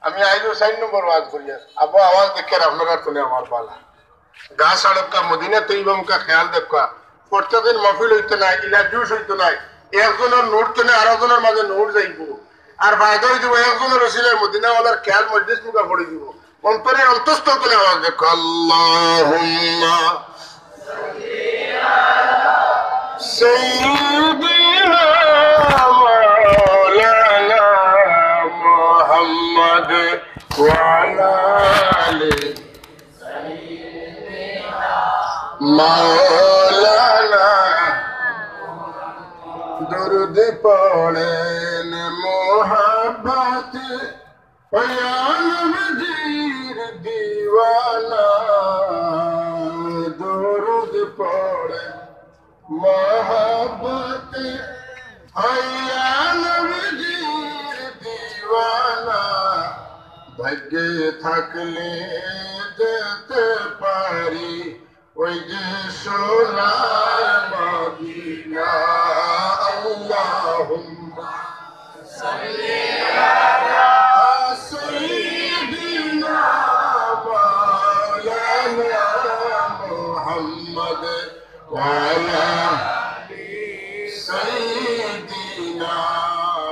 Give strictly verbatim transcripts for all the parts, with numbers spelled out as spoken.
আমি আইজও চাইর নম্বর ওয়াজ করিয়ার। আবু, আওয়াজ দেখিয়ার আপনারা তুলে আমার বালা। গাছ আড়ক্কা, মদিনা তৈবা মুখা খেয়াল দেখা। প্রত্যেকদিন মহফিল অইতো নায়, ইলা জুশ অইতো নায়। একজনর নূর তনে আরো জনর মাঝে নূর যাইবো। আর ফায়দা অই যিবো, একজনর উসিলায় মদিনাওয়ালার খেয়াল মজলিস মুখা পড়ি যিবো। অন্তরে অন্তঃস্থল তুলে আওয়াজ দেখো, আল্লাহুম্মা সাইয়্যিদিনা মাওলানা মুহাম্মদ ওয়া আলা আলি মাওলানা। দুরুদ পড়েন মোহাব্বতে, ওয়া নবীজির দিওয়ানা। দুরুদ পড়েন মোহাব্বতে, ওয়া নবীজির দিওয়ানা। ভাগ্যে থাকলে যেতে পারি ওই যে সোনার মদিনা। আল্লাহুম্মা সাল্লি আলা সাইয়্যিদিনা মাওলানা মুহাম্মদ ওয়া আলা আলি সাইয়্যিদিনা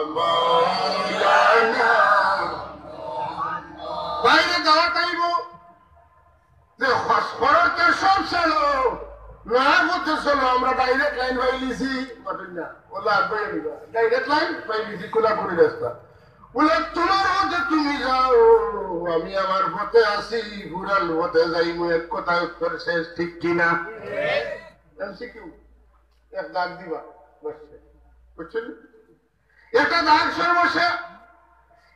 মাওলানা। বাইরে দাওয়াত আইবো। যে হস-, হরতে সব চলো, না করতে চলো, আমরা ডাইরেক্ট লাইন পাইলিছি, মাতইন না। ওলা আগে নিবা। ডাইরেক্ট লাইন পাইলিছি, খোলা করে রাস্তা। বলে, "তোমার পথে তুমি যাও, আমি আমার পথে আছি, ঘুরাল পথে যাইমু, এক কথায় উত্তর শেষ, ঠিক কি না?" এমসিকিউ, এক দাগ দিবা, বসছে। বুঝছেন? এটা দাগ সর্বশেষ,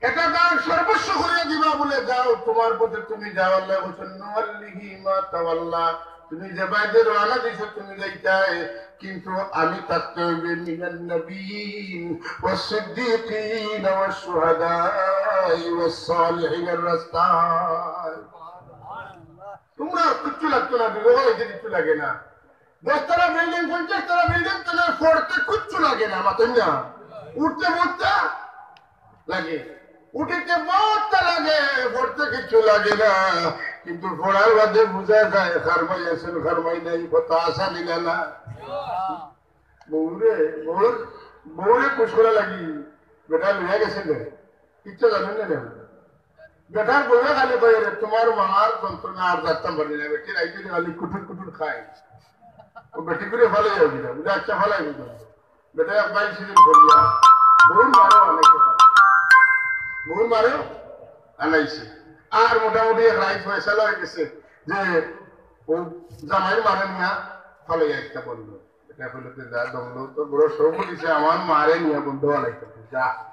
এটা দাগ সর্বস্ব করিয়া দিবা বলে, "যাও, তোমার পথে তুমি যাও।" আল্লায় বলছেন, "নুওয়াল্লিহি মা তাওয়াল্লা।" তুমি যে বাইরে রওনা দিছো, তুমি যাইতায়, কিন্তু আমি থাকতে হইবে মিনান নাবিয়িন ওয়াস সিদ্দিকিন ওয়াস শুহাদাই ওয়াস সালিহিনের রাস্তায়। তোমরা কিচ্ছু লাগতো না, বিবাহ হইতে কিচ্ছু লাগে না। দশ তলা বিল্ডিং, পঞ্চাশ তলা বিল্ডিং, তাহলে পড়তে কিচ্ছু লাগে না, মাতইন না। উঠতে পড়তে লাগে, উঠিতে পড়তে লাগে, পড়তে কিচ্ছু লাগে না। কিন্তু পড়ার বাদে বুঝা যায়, খারমাই আছেন, খারমাই নাই, কথা আশা নিলা না। বউরে, বউর, বউরে খুশ করা লাগি, বেটা লইয়া গেছে রে, কিচ্ছু জানেন না রে। বেটার বউয়ে খালি কয়, "রে, তোমার মার যন্ত্রণা আর যাইতাম পারি না, বেটি রাইতে খালি কুটুর কুটুর খায়।" ও বেটি করে ফালাই যাবি না, বুলে, "আচ্ছা, ফালাই দিবি।" বেটা এক বাইশ দিন করিয়া বউর মারও আনাইছে, বউর মারও আনাইছে। আর মোটামুটি এক রাইত ফয়সালা হয়ে গেছে যে ও জামাইর মারে নিয়া ফালাই একটা বললো। এটা বলতে যা দমলো তো বড় শখ দিছে, "আমার মারে নিয়া বন্ধু আনাইতে যা,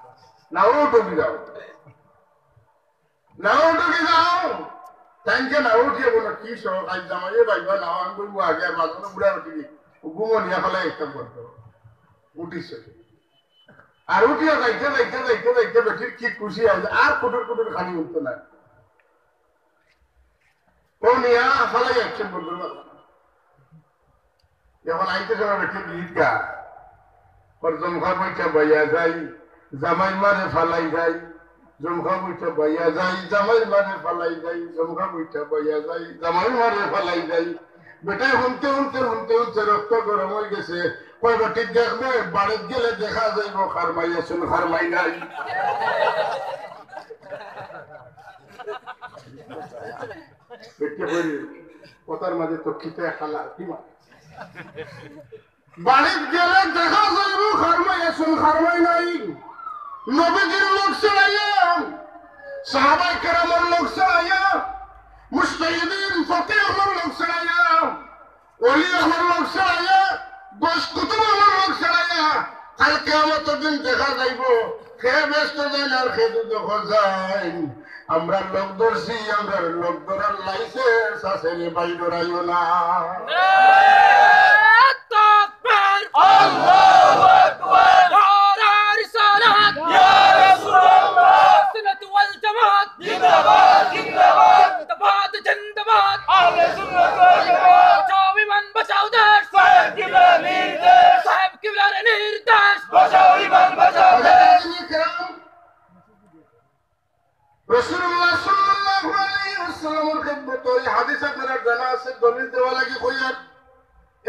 না ও তো যাও।" নাও উঠো কি যাও? তাইনকে নাও উঠিয়ে বলো, "কি শখ, আজ জামাইয়ে বাইবা নাও, আমি বলবো আগে আর মাঝে বুড়া উঠি।" ও ঘুমো নিয়ে ফেলে একটা বলতো। উঠিছে। আর উঠিয়া যাইতে, যাইতে, যাইতে, যাইতে বেটির কি খুশি হয়, আর কুটুর কুটুর খালি উঠতো না। ও নিয়া ফালাই যাচ্ছেন বন্ধুর মাঝে। এখন আইতে সময় বেটি গীত গা, "ওর জমখা বইটা বইয়া যাই, জামাই মারে ফালাই যাই, জমখা বইটা বইয়া যাই, জামাই মারে ফালাই যাই, জমখা বইটা বইয়া যাই, জামাই মারে ফালাই যাই।" বেটায় হুনতে হুনতে, হুনতে হুনতে রক্ত গরম হয়ে গেছে। কয়, "বেটি দেখবে, বাড়িত গেলে দেখা যাইব, খারমাই আছইন, খারমাই নাই।" বেটি কইল, "কথার মাঝে তো খিতে খালা, কি মা?" বাড়িত গেলে দেখা যাইব খারমাই আছইন, খারমাই নাই। নবীজির লোক ছাড়াইয়া, সাহাবায়ে কেরামর লোক ছাড়াইয়া, মুজতাহিদিন ফকিহর লোক ছাড়াইয়া, ওলি অকলর লোক ছাড়াইয়া, গউস কুতুব অকলর লোক ছাড়াইয়া, কাল কিয়ামতর দিন দেখা যাইব, কে বেহেস্তো যাইন আর কে দুজখো যাইন। আমরা লোক ধরছি, আমরা লোক ধরার লাইসেন্স আছে রে ভাই, ডরাইও না। নারায়ে তাকবীর। আল্লাহু আকবার। নারায়ে রিসালাত। ইয়া রাসূলুল্লাহ। সুন্নাত ওয়াল জামাত। জিন্দাবাদ, জিন্দাবাদ। জিন্দাবাদ, জিন্দাবাদ। আহলে সুন্নাত ওয়াল জামাত। বাঁচাও ইমান, বাঁচাও দেশ। সাহেব কিবলার নির্দেশ। সাহেব কিবলার নির্দেশ। বাঁচাও ইমান, বাঁচাও দেশ। রাসূলুল্লাহ সাল্লাল্লাহু আলাইহি ওয়াসাল্লামর খেদমতো এই হাদিস আপনারার জানা আছে, দলিল দেওয়া লাগি কইয়ার।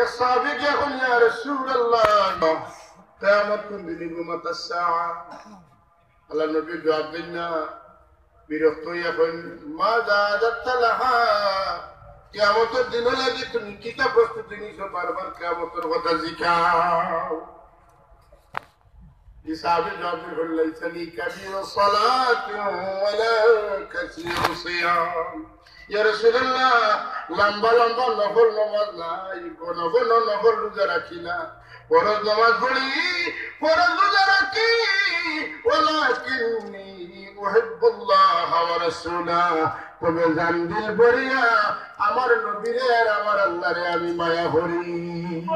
এক সাহাবী গিয়া কইন, "ইয়া রাসূলুল্লাহ, কিয়ামত কুন দিন অইবো, মাতা সাআ?" আল্লাহর নবী জবাব দেইন না, বিরক্ত অইয়া কইন, "মাযা আ'দাদতা লাহা?" কিয়ামতর দিনর লাগি তুমি কিতা প্রস্তুতি নিছো? বারবার কিয়ামতর কথা জিকাও। এই সাহাবী জবাব দিলা, "লাইসা লি কাসীরু সালাতিন ওয়ালা কাসীরু সিয়াম।" ইয়া রাসূলুল্লাহ, লম্বা লম্বা নফল নামাজ নাই, ঘন ঘন নফল রোজা রাখি না। ফরজ নামাজ পড়ি, ফরজ রোজা রাখি, ওয়ালাকিন্নী উহিব্বুল্লাহ ওয়া রাসূলাহ। তবে জান দিল ভরিয়া আমার নবীরে আর আমার আল্লাহরে আমি মায়া করি।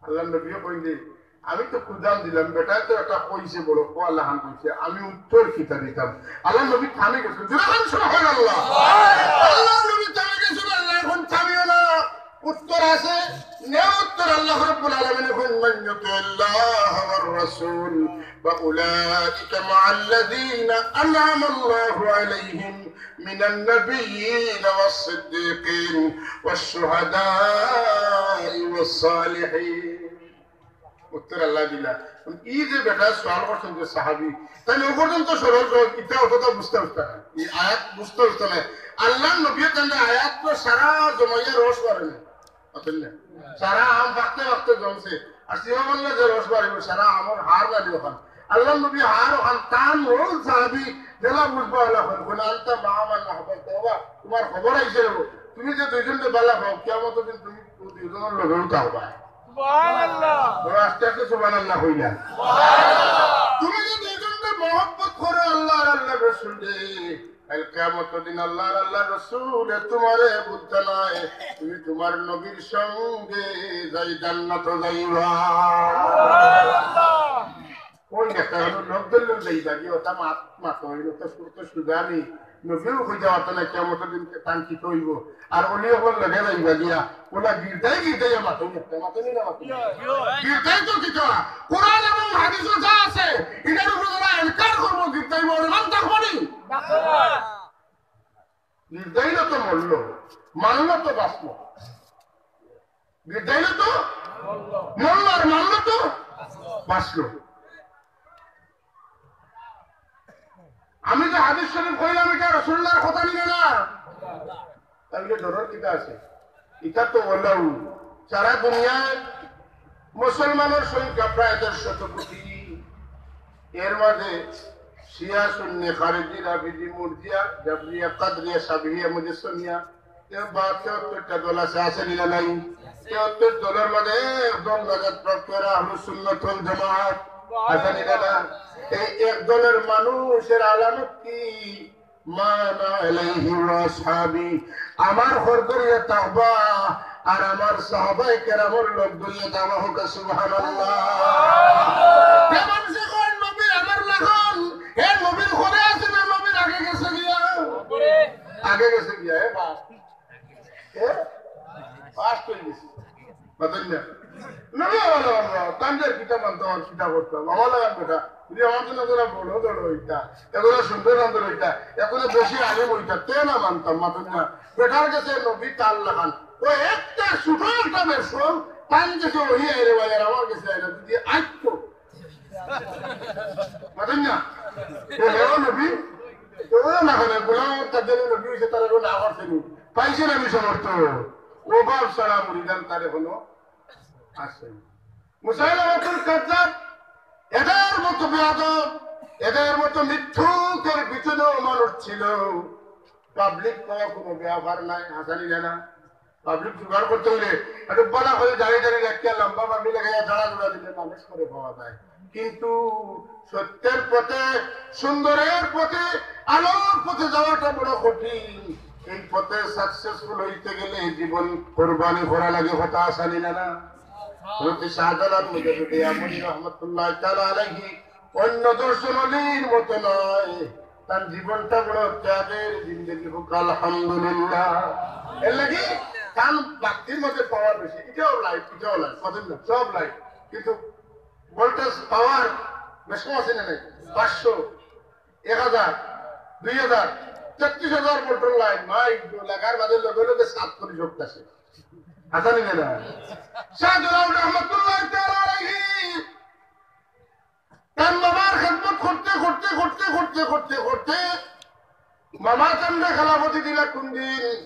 আল্লাহর নবীয়ে কইন যে, "আমি তো কুদাম দিলাম, বেটায় তো একটা কইছে বড়, কওয়া লাখান কইছে, আমি উত্তর কিতা দিতাম?" আল্লাহর নবী থামি গেছইন। জোরে কইন সুবহানাল্লাহ। আল্লাহর নবী থামি গেছইন, আল্লাহ এখন থামিও না। উত্তর আছে, নেও উত্তর। আল্লাহ রাব্বুল আলামিন কইন, "মান ইউতি'আল্লাহা ওয়ার রাসূল ফাউলাইকা মা'আল্লাযীনা আন'আমাল্লাহু আলাইহিম মিনান নাবিয়্যিনা ওয়াস সিদ্দীকিন ওয়াশ শুহাদাই ওয়াস সালিহিন।" উত্তর আল্লাহ দিলা। এই যে বেটা সওয়াল করছইন যে সাহাবী, তাইন অউ পর্যন্ত সরল সহজ, ইটা অতটা বুঝতা বুঝতা নায়। এই আয়াত বুঝতা বুঝতা নায়। আল্লাহর নবীয়ে তানরে আয়াত তো সারা জমাইয়া রস বারইন। বুঝছইন না? সারা আম ফাকতে ফাকতে জমছে। আর সিও বললে যে রস বারিব, সারা আমর হার বারিব অখান। আল্লাহর নবী হার অখান, তান অউ সাহাবী, যেলা বুঝবা অলা অখান, কইলা, "আনতা মা'আ মান আহবাবতা।" বাবা, তুমার খবর আইছে রে, তুমি যে দুইজনরে বালা পাও, কিয়ামতর দিন তুমি দুইজনর লগেউ থাকবায়। সুবহানাল্লাহ। বড় আস্তে আস্তে সুবহানাল্লাহ কইলা। সুবহানাল্লাহ। তুমি যে দুইজনরে মহব্বত করো আল্লাহ আর আল্লাহর রাসূলরে, কাইল কিয়ামতর দিন আল্লাহ আর আল্লাহর রাসূলে তুমারে বুঝতা নায়, তুমি তুমার নবীর সঙ্গে যাই জান্নাতো যাইবা। সুবহানাল্লাহ। কই দেখা গেল, লোক ধরলে যাইবা কি, ওটা মাত, মাত হইল, তো সুর তো সুজা নেই। নবীও কইতা পারতা না, কিয়ামতর দিন তান কিতা অইবো। আর অলি অকল লগে যাইবা গিয়া, ওলা গির্দাই গির্দাই মাতইন, মাতইন না মাতইন না। গির্দাই তো কিতা, কোরআন এবং হাদিসো যা আছে, ইটার উপরে যারা ইনকার করবো, গির্দাই মরমান থাকবো নি? গির্দাইল তো মরলো, মানলো তো বাঁচলো। গির্দাইল তো মরলো আর মানলো তো বাঁচলো। আমি যে হাদিস শরীফ কইলাম, ইটা রাসূলুল্লাহর কথা নি না? তাইলে ডরর কিতা আছে? ইটা তো অলাউ। সারা দুনিয়ার মুসলমানর সংখ্যা প্রায় দেড় শত কোটি। এর মাঝে শিয়া, সুন্নি, খারেজি, রাফিজি, মুরজিয়া, জাবরিয়া, কাদরিয়া, সাবিহিয়া, মুজাসসিমিয়া, এ বা তেহত্তরটা দল আছে, আছে নি না নাই? তেহত্তর দলর মাঝে এক দল নাজাত প্রাপ্ত এরা আহলুস সুন্নাত ওয়াল জামাত, আছে নি না? এই এক দলের মানুষের আলামত কি? মা আনা আলাইহি ওয়া আসহাবি, আমার ঘর ধরিয়া থাকবা, আর আমার সাহাবায়ে কেরামর লগ ধরিয়া থাকবা, হোক সুবহানাল্লাহ। কেমন সে কোন নবী আমার লাখান, হে নবীর ঘরে আছে না নবীর আগে গেছে গিয়া? আগে গেছে গিয়া, এ বাস। এ? পাস করে গেছে। মাতইন না। নবী আমার লাখান, তানরে কিতা মানতাম আর কিতা করতাম? আমার লাখান বেটা, যদি আমার জন্য তোরা বড় ধরো হইতা, এগুলো সুন্দর সুন্দর হইতা, এগুলো বেশি আলিম হইতা, তে না মানতাম, মাতইন না। বেটার গেছে নবী তার লাখান। ও একটা ছোট একটা বেশকম, তান গেছে ওহি আইরে ভাই, আর আমার গেছে আইরে যদি আইতো। মাতইন না। ও হেও নবী, ও না করে, গোলাম তার জন্য নবী হইছে, তার এখন আবার ফেরু। পাইছে না নি সমর্থ? ও বাপ সারা মুরিদান তার এখনো আছে। মুসাইলামাতুল কাজ্জাব, এদের মতো বেয়াদব, এদের মতো মিথ্যুকের পিছনেও মানুষ ছিল। পাবলিক পাওয়া কোনো ব্যাপার নাই, হাসানি জানা। পাবলিক জোগাড় করতে হইলে একটু বালা করে দাঁড়িয়ে দাঁড়িয়ে রাখিয়া লম্বা পাবলিক লাগাইয়া ঝাড়া জোড়া দিলে মানুষ করে পাওয়া যায়। কিন্তু সত্যের পথে, সুন্দরের পথে, আলোর পথে যাওয়াটা বড় কঠিন। এই পথে সাকসেসফুল হইতে গেলে জীবন কোরবানি করা লাগে, কথা হাসানি না না? হযরত শাহজালাল মুজাদ্দিদে ইয়ামনি রহমতুল্লাহ তাআলা আলাইহি অন্য দর্শন অলির মতো নয়, তার জীবনটা বড় ত্যাগের জিন্দেগি হোক, আলহামদুলিল্লাহ। এর লাগি তার বাক্তির মধ্যে পাওয়ার বেশি, এটাও লাইট, এটাও লাইট, কত না, সব লাইট, কিন্তু ভোল্টেজ পাওয়ার বেশি আছে না নাই? পাঁচশো। এক হাজার, দুই হাজার, তেত্রিশ হাজার ভোল্টর লাইন, মাই লাগার বাদে লগে লগে সাত কোটি শক্তি আছে। হাসানি না? শাহজালাল রহমতুল্লাহ তাআলা আলাইহি তান মামার খেদমত করতে, করতে, করতে, করতে, করতে, করতে, মামা তানরে খেলাফতি দিলা কোন দিন?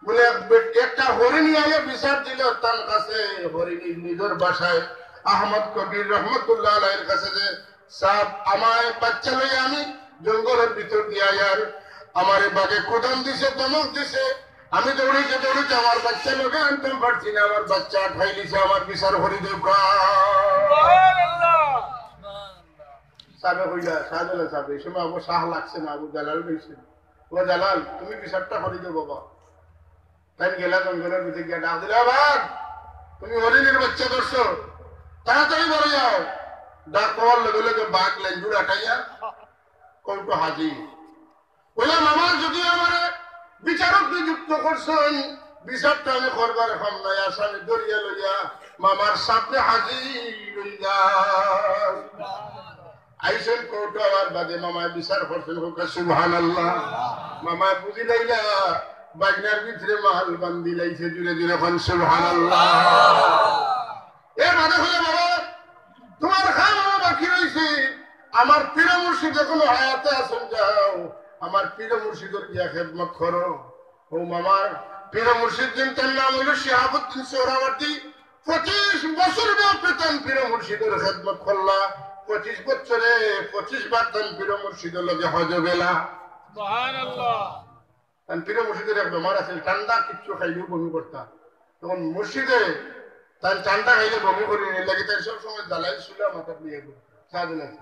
বলে, এক বে-, একটা হরিণী আইয়া বিচার দিল তান কাছে, হরিণী নিজর ভাষায় আহমদ কবির রহমতুল্লাহ আলাইহির কাছে যে, "সাব, আমায় বাচ্চা লইয়া আমি জঙ্গলর ভিতর দিয়া আইয়ার, আমারে বাঘে কুদান দিছে, ধমক দিছে, আমি দৌড়িতে দৌড়িতে আমার বাচ্চা লগে আনতাম পারছি না, আমার বাচ্চা আটকাই দিছে, আমার বিচার করি দেউক্কা।" সাবে কইলা, শাহজালাল সাবে, এই সময় আবু শাহ লাগছে না, আবু জালাল রইছে। "ও জালাল, তুমি বিচারটা করি দেও বাবা।" তাইন গেলা জঙ্গলর ভিতরে গিয়া ডাক দিলা, "বাঘ, তুমি হরিণীর বাচ্চা ধরছো, তাড়াতাড়ি বারো যাও।" ডাক পাওয়ার লগে লগে বাঘ লেঞ্জুর আটাইয়া কৌটো হাজির। বলে, "মামা যদি আমারে বিচারক নিযুক্ত করছেন, বিচারটা আমি করবার কাম নাই, আসামি ধরিয়া লইয়া মামার সামনে হাজির হইলা।" আইছেন কৌটো আবার বাদে মামায় বিচার করছেন, কউক্কা সুবহানাল্লাহ। মামায় বুঝি লাইলা, বাইনার ভিতরে মাল বান্ধি লাইছে, জুরে জুরে কন সুবহানাল্লাহ। এর বাদে কইলা, "বাবা, তোমার কাম আমার বাকি রইছে, আমার পীর মুর্শিদ এখনো হায়াতে আছেন, যাও, আমার পীর মুর্শিদর গিয়া খেদমত করো।" ও মামার পীর মুর্শিদ দিন তার নাম হইল শিহাবুদ্দিন সোহরাওয়ার্দী। পঁচিশ বছর ব্যাপী তান পীর মুর্শিদর খেদমত করলা। পঁচিশ বছরে পঁচিশ বার তান পীর মুর্শিদর লগে হজ গেলা। সুবহানাল্লাহ। তান পীর মুর্শিদর এক বেমার আছিল, ঠান্ডা কিচ্ছু খাইলেও বমি করতা। তখন মুর্শিদে তান ঠান্ডা খাইলে বমি করি, এর লাগি তাই সব সময় জ্বালাই চুলা মাথাত নিয়ে ঘুরতা। সারাদিন আছে।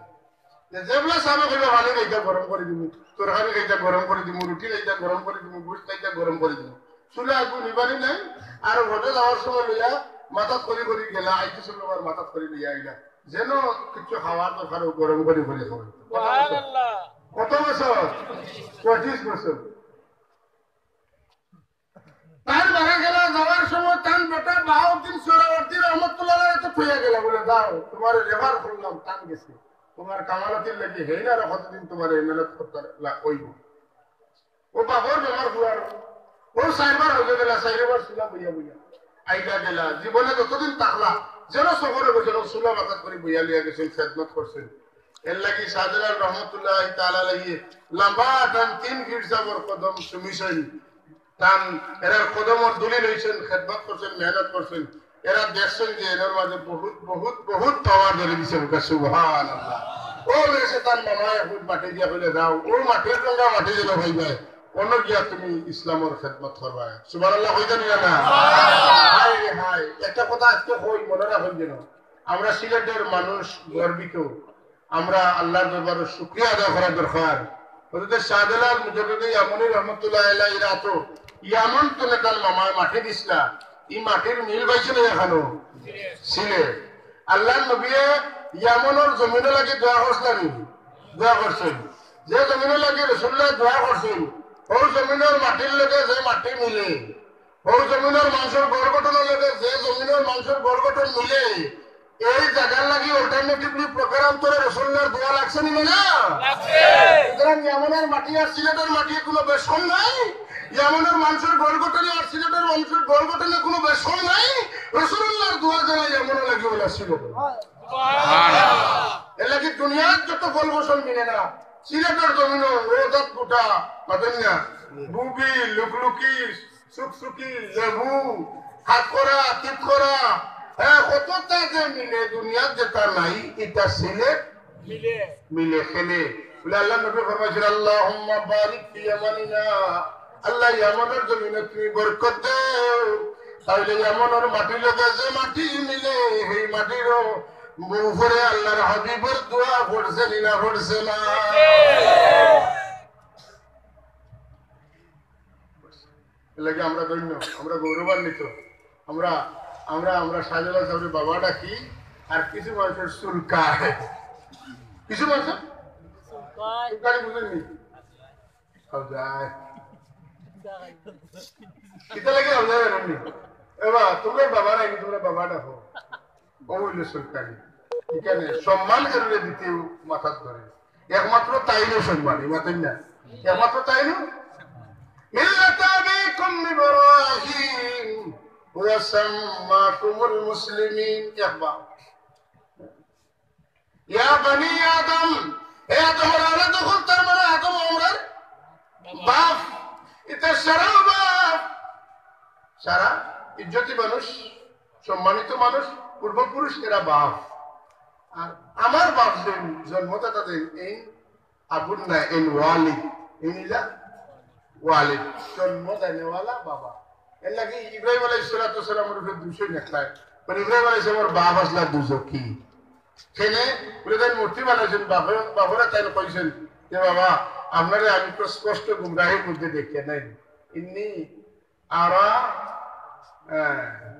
যে যেবলা সাবে কইবা পানি খাইতা গরম করি দিমু, তরকারি খাইতা গরম করি দিমু, রুটি খাইতা গরম করি দিমু, গোস্ত খাইতা গরম করি দিমু। চুলা আগুন নিবানি নাই, আর হোটেল যাওয়ার সময় লইয়া মাথাত করি করি গেলা, আইতে সময় আবার মাথাত করি লইয়া আইলা। যেন কিছু খাওয়ার দরকার, ও গরম করি করি খাওয়াই। সুবহানাল্লাহ। কত বছর? পঁচিশ বছর। তার বাড়ি গেলা, যাওয়ার সময় তান বেটা বাহাউদ্দিন সোহরাওয়ার্দী রহমতুল্লাহ আলাইহি তো থইয়া গেলা, বলে, "যাও, তোমারে রেফার করলাম, তান গেছে। তোমার কামালাতির লাগি হেইন আর কতদিন তোমারে মেহনত করতে লা-, অইব।" ও বাবার বেমার হুয়ার, ও চাইরবার হজে গেলা, চাইরবার চুলা বইয়া বইয়া আইলা গেলা। জীবনে যতদিন থাকলা, যেন সফরে গেছেন, ও চুলা মাথাত করি বইয়া লইয়া গেছেন, খেদমত করছেন। এর লাগি শাহজালাল রহমতুল্লাহ তাআলা আলাইহি লম্বা তান তিন পীর সাবর কদম চুমিছেন। তান এরার কদমর ধুলি লইছেন, খেদমত করছেন, মেহনত করছেন। এরা দেখছেন যে এরার মাঝে বহুত, বহুত, বহুত পাওয়ার ধরে দিছে, বলছে, "সুবহানাল্লাহ।" ও বেশে তান মামায় খুব মাটি দিয়া কইলে, "যাও, ও মাটির রঙা মাটি যেন হয়ে যায়, অন্য গিয়া তুমি ইসলামর খেদমত করবায়।" সুবহানাল্লাহ কইতা নিলা না? হায় রে হায়, একটা কথা আজকে কই, মনে রাখুন যেন, আমরা সিলেটের মানুষ গর্বিত, আমরা আল্লাহর দরবারে শুকরিয়া আদায় করা দরকার। হযরত শাহজালাল মুজাদ্দিদে ইয়ামনি রহমতুল্লাহ আলাইহি রাতো ইয়ামন তো নেতার মামায় মাটি দিছলা, এই মাটির মিল পাইছিল এখানো সিলেট। আল্লাহর নবীয়ে ইয়ামনর জমিনর লাগি দোয়া করছিলেন, দোয়া করছেন। যে জমিনর লাগি রাসূলুল্লাহ দোয়া করছেন, ওই জমিনর মাটির লগে যে মাটি মিলে, ওই জমিনর মানুষের ঘর গঠনর লগে যে জমিনর মানুষের ঘর গঠন মিলে, এই জায়গার লাগি alternatively প্রকারান্তরে রাসূলুল্লাহর দোয়া লাগছে নি না? লাগছে। সুতরাং ইয়ামনের মাটি আর সিলেটের মাটি কোনো বেশ কম নাই। ইয়ামনের মানুষের ঘর গঠনে আর সিলেটের মানুষের ঘর গঠনে কোনো বেশ কম নাই। রাসূলুল্লাহর দোয়া যেন ইয়ামনের লাগি ওলা ছিল। সুবহানাল্লাহ। এর লাগি দুনিয়ার যত ফল ফসল মিলে না, সিলেটের জমিনও রোজাত গুটা, মাতেন না, বুবি, লুকলুকি, সুকসুকি, লেবু, হাত করা, তিত করা, হ্যাঁ, কততা যে মিলে, দুনিয়াত যেটা নাই, এটা সিলেট মিলে। মিলে, খেলে। বলে আল্লাহর নবী ফরমাইছেন, "আল্লাহুম্মা বারিক ফি ইয়ামানিনা।" আল্লাহ, ইয়ামনের জমিনে তুমি বরকত দেও। তাহলে ইয়ামনের মাটির লগে যে মাটি মিলে, সেই মাটিরও উপরে আল্লাহর হাবিবের দোয়া পড়ছে নি না পড়ছে না? এর লাগি আমরা ধন্য, আমরা গৌরবান্বিত। আমরা, আমরা, আমরা শাহজালাল সাহেবের বাবা ডাকি, আর কিছু মানুষের চুলকায়। কিছু মানুষের চুলকায়। চুলকানি বুঝেননি? চুলকায়। কিতা লাগে চুলকায় এমনি? এবার তোমরা বাবা নাকি, তোমরা বাবা ডাকো। ও হইল চুলকানি। এখানে সম্মান করলে দ্বিতীয় মাথার ধরে। একমাত্র তাইনউ সম্মানী, মাতইন না? একমাত্র তাইনউ। মিল্লাতা আবিকুম ইব্রাহিম ওয়া সাম্মাকুমুল মুসলিমিন। একবার, ইয়া বানি আদম, হে আদমর আওলাদ অকল, তার মানে আদম আমরার বাপ। ইতা সারা বাপ, সারা ইজ্জতি মানুষ, সম্মানিত মানুষ, পূর্বপুরুষ এরা বাপ। আর আমার বাপ যেইন, জন্মদাতা যেইন, এইন আবুন না, এইন ওয়ালিদ, এইন ইলা ওয়ালিদ, জন্ম দেনেওয়ালা বাবা। এর লাগি ইব্রাহিম আলাইহিস সালাতু ওয়াস সালামর উপরে দুষই লেখলায়, মানে ইব্রাহিম আলাইহিস সালামর বাপ আছলা দুজখি। কেনে বুলে তাইন মূর্তি বানাইছইন, বাপে, বাপরে তাইন কইছইন যে, "বাবা, আপনারে আমি তো স্পষ্ট গুমরাহির মধ্যে দেখিয়া নাই। ইন্নি আরা, আহ,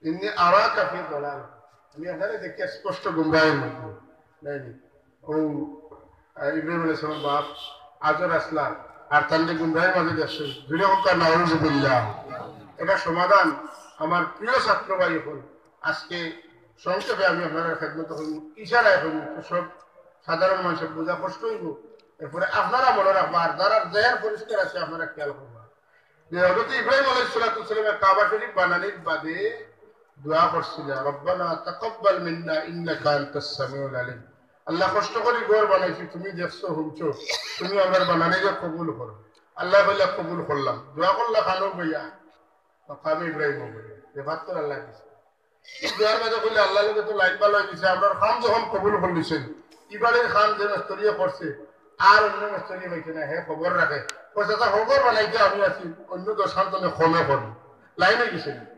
ইন্নি আরাকা ফি দালাল।" আমি আপনারে দেখিয়া স্পষ্ট গুমরাহির মধ্যে। নাই নি? ও, আহ, ইব্রাহিম আলাইহিস সালামর বাপ আজর আছলা, আর তানরে গুমরাহির মাঝে দেখছইন। জুরে কউক্কা নাউজুবিল্লাহ। এটা সমাধান। আমার প্রিয় ছাত্র ভাই অকল, আজকে সংক্ষেপে আমি আপনারার খেদমত কইমু, ইশারায় কইমু, তো সব সাধারণ মানুষের বোঝা কষ্ট অইবো। এরপরে আপনারা মনে রাখবা, আর যারার জেহেন পরিষ্কার আছে আপনারা খেয়াল করবা যে হযরত ইব্রাহিম আলাইহিস সালাতু ওয়াস সালামে কাবা শরীফ বানানির বাদে দোয়া করছিলা, "রব্বানা তাকাব্বাল মিন্না ইন্নাকা আনতাস সামিউল আলিম।" আল্লাহ, কষ্ট করি ঘর বানাইছি, তুমি দেখছো, হুনছো, তুমি আমরার বানানিরে কবুল করো। আল্লায় কইলা, "কবুল করলাম।" দোয়া করলা কানো বইয়া, মাকামে ইব্রাহিমো বইয়া। যে পাত্থর আল্লায় দিছে। ই দোয়ার মাঝে কইলা, "আল্লাহর লগে তো লাইন ভালা অই গেছে, আমরার কাম যখন কবুল করলিছইন, ই বাড়ির কাম যে মিস্ত্রিয়ে করছে, আর অন্য মিস্ত্রি পাইছে না, হে খবর রাখে। কইছে, 'তা খবর বানাইতে আমি আছি, অন্য দশ খান তনে কমে করবো।'" লাইন অই গেছে।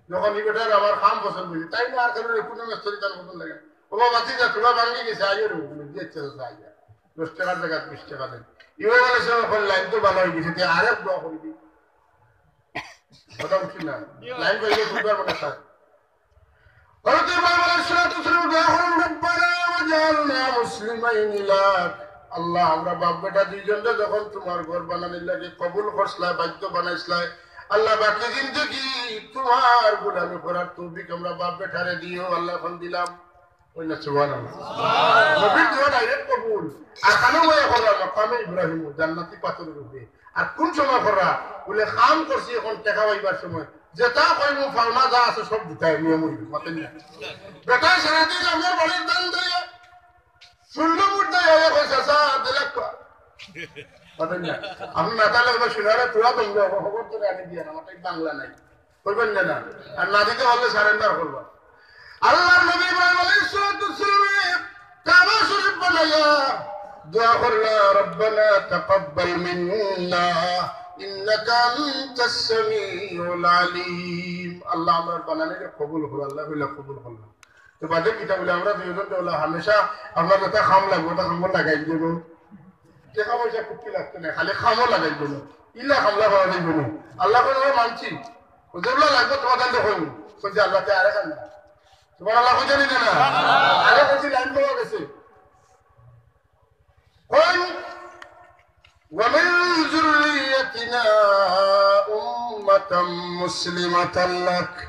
যখন ই বেটার আমার কাম পছন্দ অইছে, তাইন আর কারোর কোনো মিস্ত্রি তান পছন্দ লাগে না। "ও বাবা, ঠিক আছে, তোরা ভাঙ্গি গেছে, আইও রে, দিয়ে ইচ্ছে আছে, আইয়া। দশ টাকার জাগাত বিশ টাকা দেন।" ইব্রাহিম আলাইহিস সালাম কইলা, "লাইন তো ভালা অই গেছে, তে আরেক দোয়া করি দি।" কথা বুঝছি না? লাইন পাইলে খুব ভালা কথা। হযরত ইব্রাহিম আলাইহিস সালাতু ওয়াস সালাম দোয়া করইন, "রব্বানা ওয়াজআলনা মুসলিমাইনি লাক।" আল্লাহ, আমরা বাপ বেটা দুইজনরে যখন তুমার ঘর বানানির লাগি কবুল করছলায়, বাধ্য বানাইছলায়, আল্লাহ, বাকি জিন্দেগি তুমার গোলামি করার তৌফিক আমরা বাপ বেটারে দিও। আল্লাহ, এখন দিলাম। কইন না সুবহানাল্লাহ। নবীর দোয়া direct কবুল। আর কানো বইয়া কররা মাকামে ইব্রাহিম, জান্নাতি পাথরের উপরে। আর কোন সময় কররা? বুলে, "কাম করছি, এখন টেকা পাইবার সময়। যেটা কইমু, পাওনা যা আছে, সব দিতায়, নিয়ম অইবো।" মাতইন না? বেটায় সারাদিন আমরার বাড়ির ধান দেয়, ষোলো মুঠ দেয়, অইয়া কয়, "চাচা, দিলাম।" মাতইন না? আপনে না তাইলে অইবো, "শুনারে, তোরা তো খবর তো আনি দিয়া না, আমার তো বাংলা নাই।" কইবেন না, না। আর না দিতে পারলে surrender করবা। আল্লাহর নবী ইব্রাহিম আলাইহিস সালাতু ওয়াস সালামে কাবা শরীফ বানাইয়া দোয়া করলা, "রব্বানা তাকাব্বাল মিন্না ইন্নাকা আনতাস সামিউল আলিম।" আল্লাহ, আমরার বানানিরে কবুল করো। আল্লায় কইলা, "কবুল করলাম।" তো বাদে কিতা বুলে, আমরা দুইজন তো অইলা হামেশা আপনার যেটা কাম লাগবো, ওটা কামো লাগাই দিবো। টেকা পয়সা কুত্তি লাগতো না, খালি কামো লাগাই দিবো। ইলা কামলা পাওয়া যাইবো না। আল্লায় কইলা, "মানছি।" ও যেগুলা লাগবো তুমার কাছে কইমু। কইছে, "আল্লাহ, তে আরেক আনবা।" তুমার আল্লাহ কইছে নি না? আরেক কইছে, লাইন পাওয়া গেছে। কইন, "ওয়া মিন যুররিয়াতিনা উম্মাতাম মুসলিমাতাল লাক।"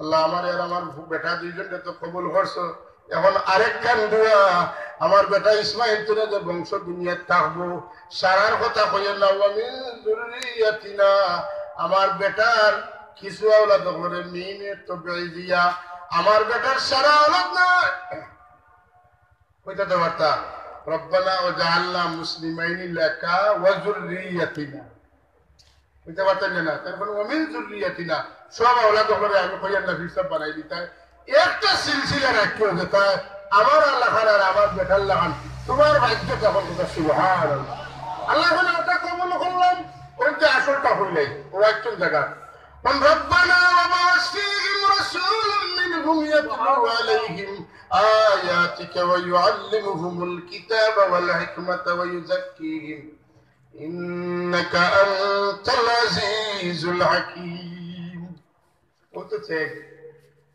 আল্লাহ, আমারে আর আমার বেটা দুইজনরে তো কবুল করছো। এখন আরেকখান দোয়া, আমার বেটা ইসমাইল তুলে যে বংশ দুনিয়াত থাকবো, সারার কথা কইয়েন না, "ওয়া মিন যুররিয়াতিনা", আমার বেটার কিছু আওলাদ অকলরে মিনে তবঈদিয়া, আমার বেটার সারা আওলাদ না। কইতা তো পারতা, "রব্বানা ওয়াজআলনা মুসলিমাইনি লাকা ওয়া যুররিয়াতিনা।" কইতা পারতা না, তারপরে "ওয়া মিন যুররিয়াতিনা", সব আওলাদ অকলরে আমি কইয়ার না, হিসাব বানাই দিতা। একটা সিলসিলা রাখিও যেটা আমার আল্লাহ খান আর আমার বেটার লাখান, তুমার ভাগ্য তখন কথা, সুবহানাল্লাহ। আল্লাহ বলে, "ওটা কবুল করলাম", ওইটা আসলটা হইলাই, ও একজন জায়গা। "ওয়ান রব্বানা ওয়া বা'আস ফীহিম রাসূলাম মিনহুম ইয়াতলু আলাইহিম আয়াতিকা ওয়া ইউআল্লিমুহুমুল কিতাবা ওয়াল হিকমাতা ওয়া ইউযাক্কিহিম ইন্নাকা আনতাল আজিজুল হাকীম।" ও তো চেক।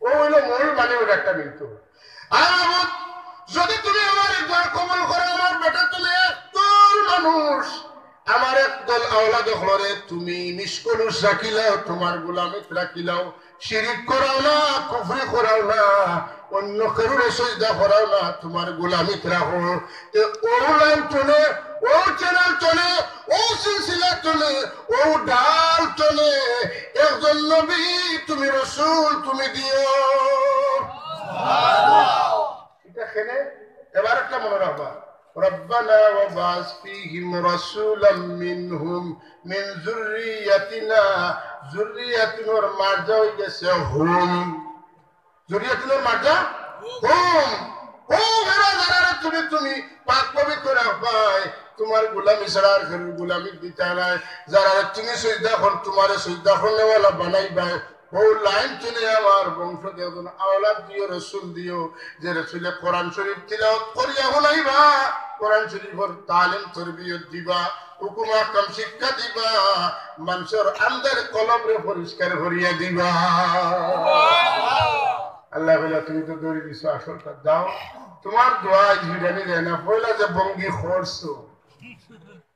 ও অইলো মূল, মানে ওর একটা মিলতো। আর বাবু, যদি তুমি আমার এই দোয়া কবুল করো, আমার বেটা তুমি একদল মানুষ, আমার একদল আওলাদ অকলরে তুমি নিষ্কলুষ রাখিলাও, তুমার গোলামিত রাখিলাও, শিরিক করাও না, কুফরি করাও না, অইন্য কেউরে সইজদা করাও না, তুমার গোলামিত রাখো। তে অউ লাইন তনে, অউ channel তনে, অউ সিলসিলা তনে, অউ ডাল তনে একজন নবী তুমি রসুল তুমি দিও। ইটা কেনে? এবার একটা মনো রাখবা, "রব্বানা ওয়াবআস ফীহিম রাসূলাম মিনহুম মিন যুররিয়াতিনা।" যুররিয়াতিনর মার্জা অইগেছে হুম। যুররিয়াতিনর মার্জা হুম। ও হেরা, যারারে তুমি, তুমি পাক পবিত্র রাখবায়, তুমার গোলামি ছাড়া আর কেউর গোলামিত দিতায় নায়, যারারে তুমি সইজদা কর, তুমারে সইজদা করনেওয়ালা বানাইবায়, অউ লাইন তনে আমার বংশত একজন আওলাদ দিও, রসুল দিও, যে রসুলে কোরআন শরীফ তিলাওয়াত করিয়া হুনাইবা, কোরআন শরীফর তালিম তরবিয়ত দিবা, হুকুম আহকাম শিক্ষা দিবা, মানষর আন্দার কলবরে পরিষ্কার করিয়া দিবা। আল্লায় কইলা, "তুমি তো ধরি দিছো আসলটা, যাও, তুমার দোয়া আইজ ফিরানি যায় না, পয়লা যে ভঙ্গি করছো।"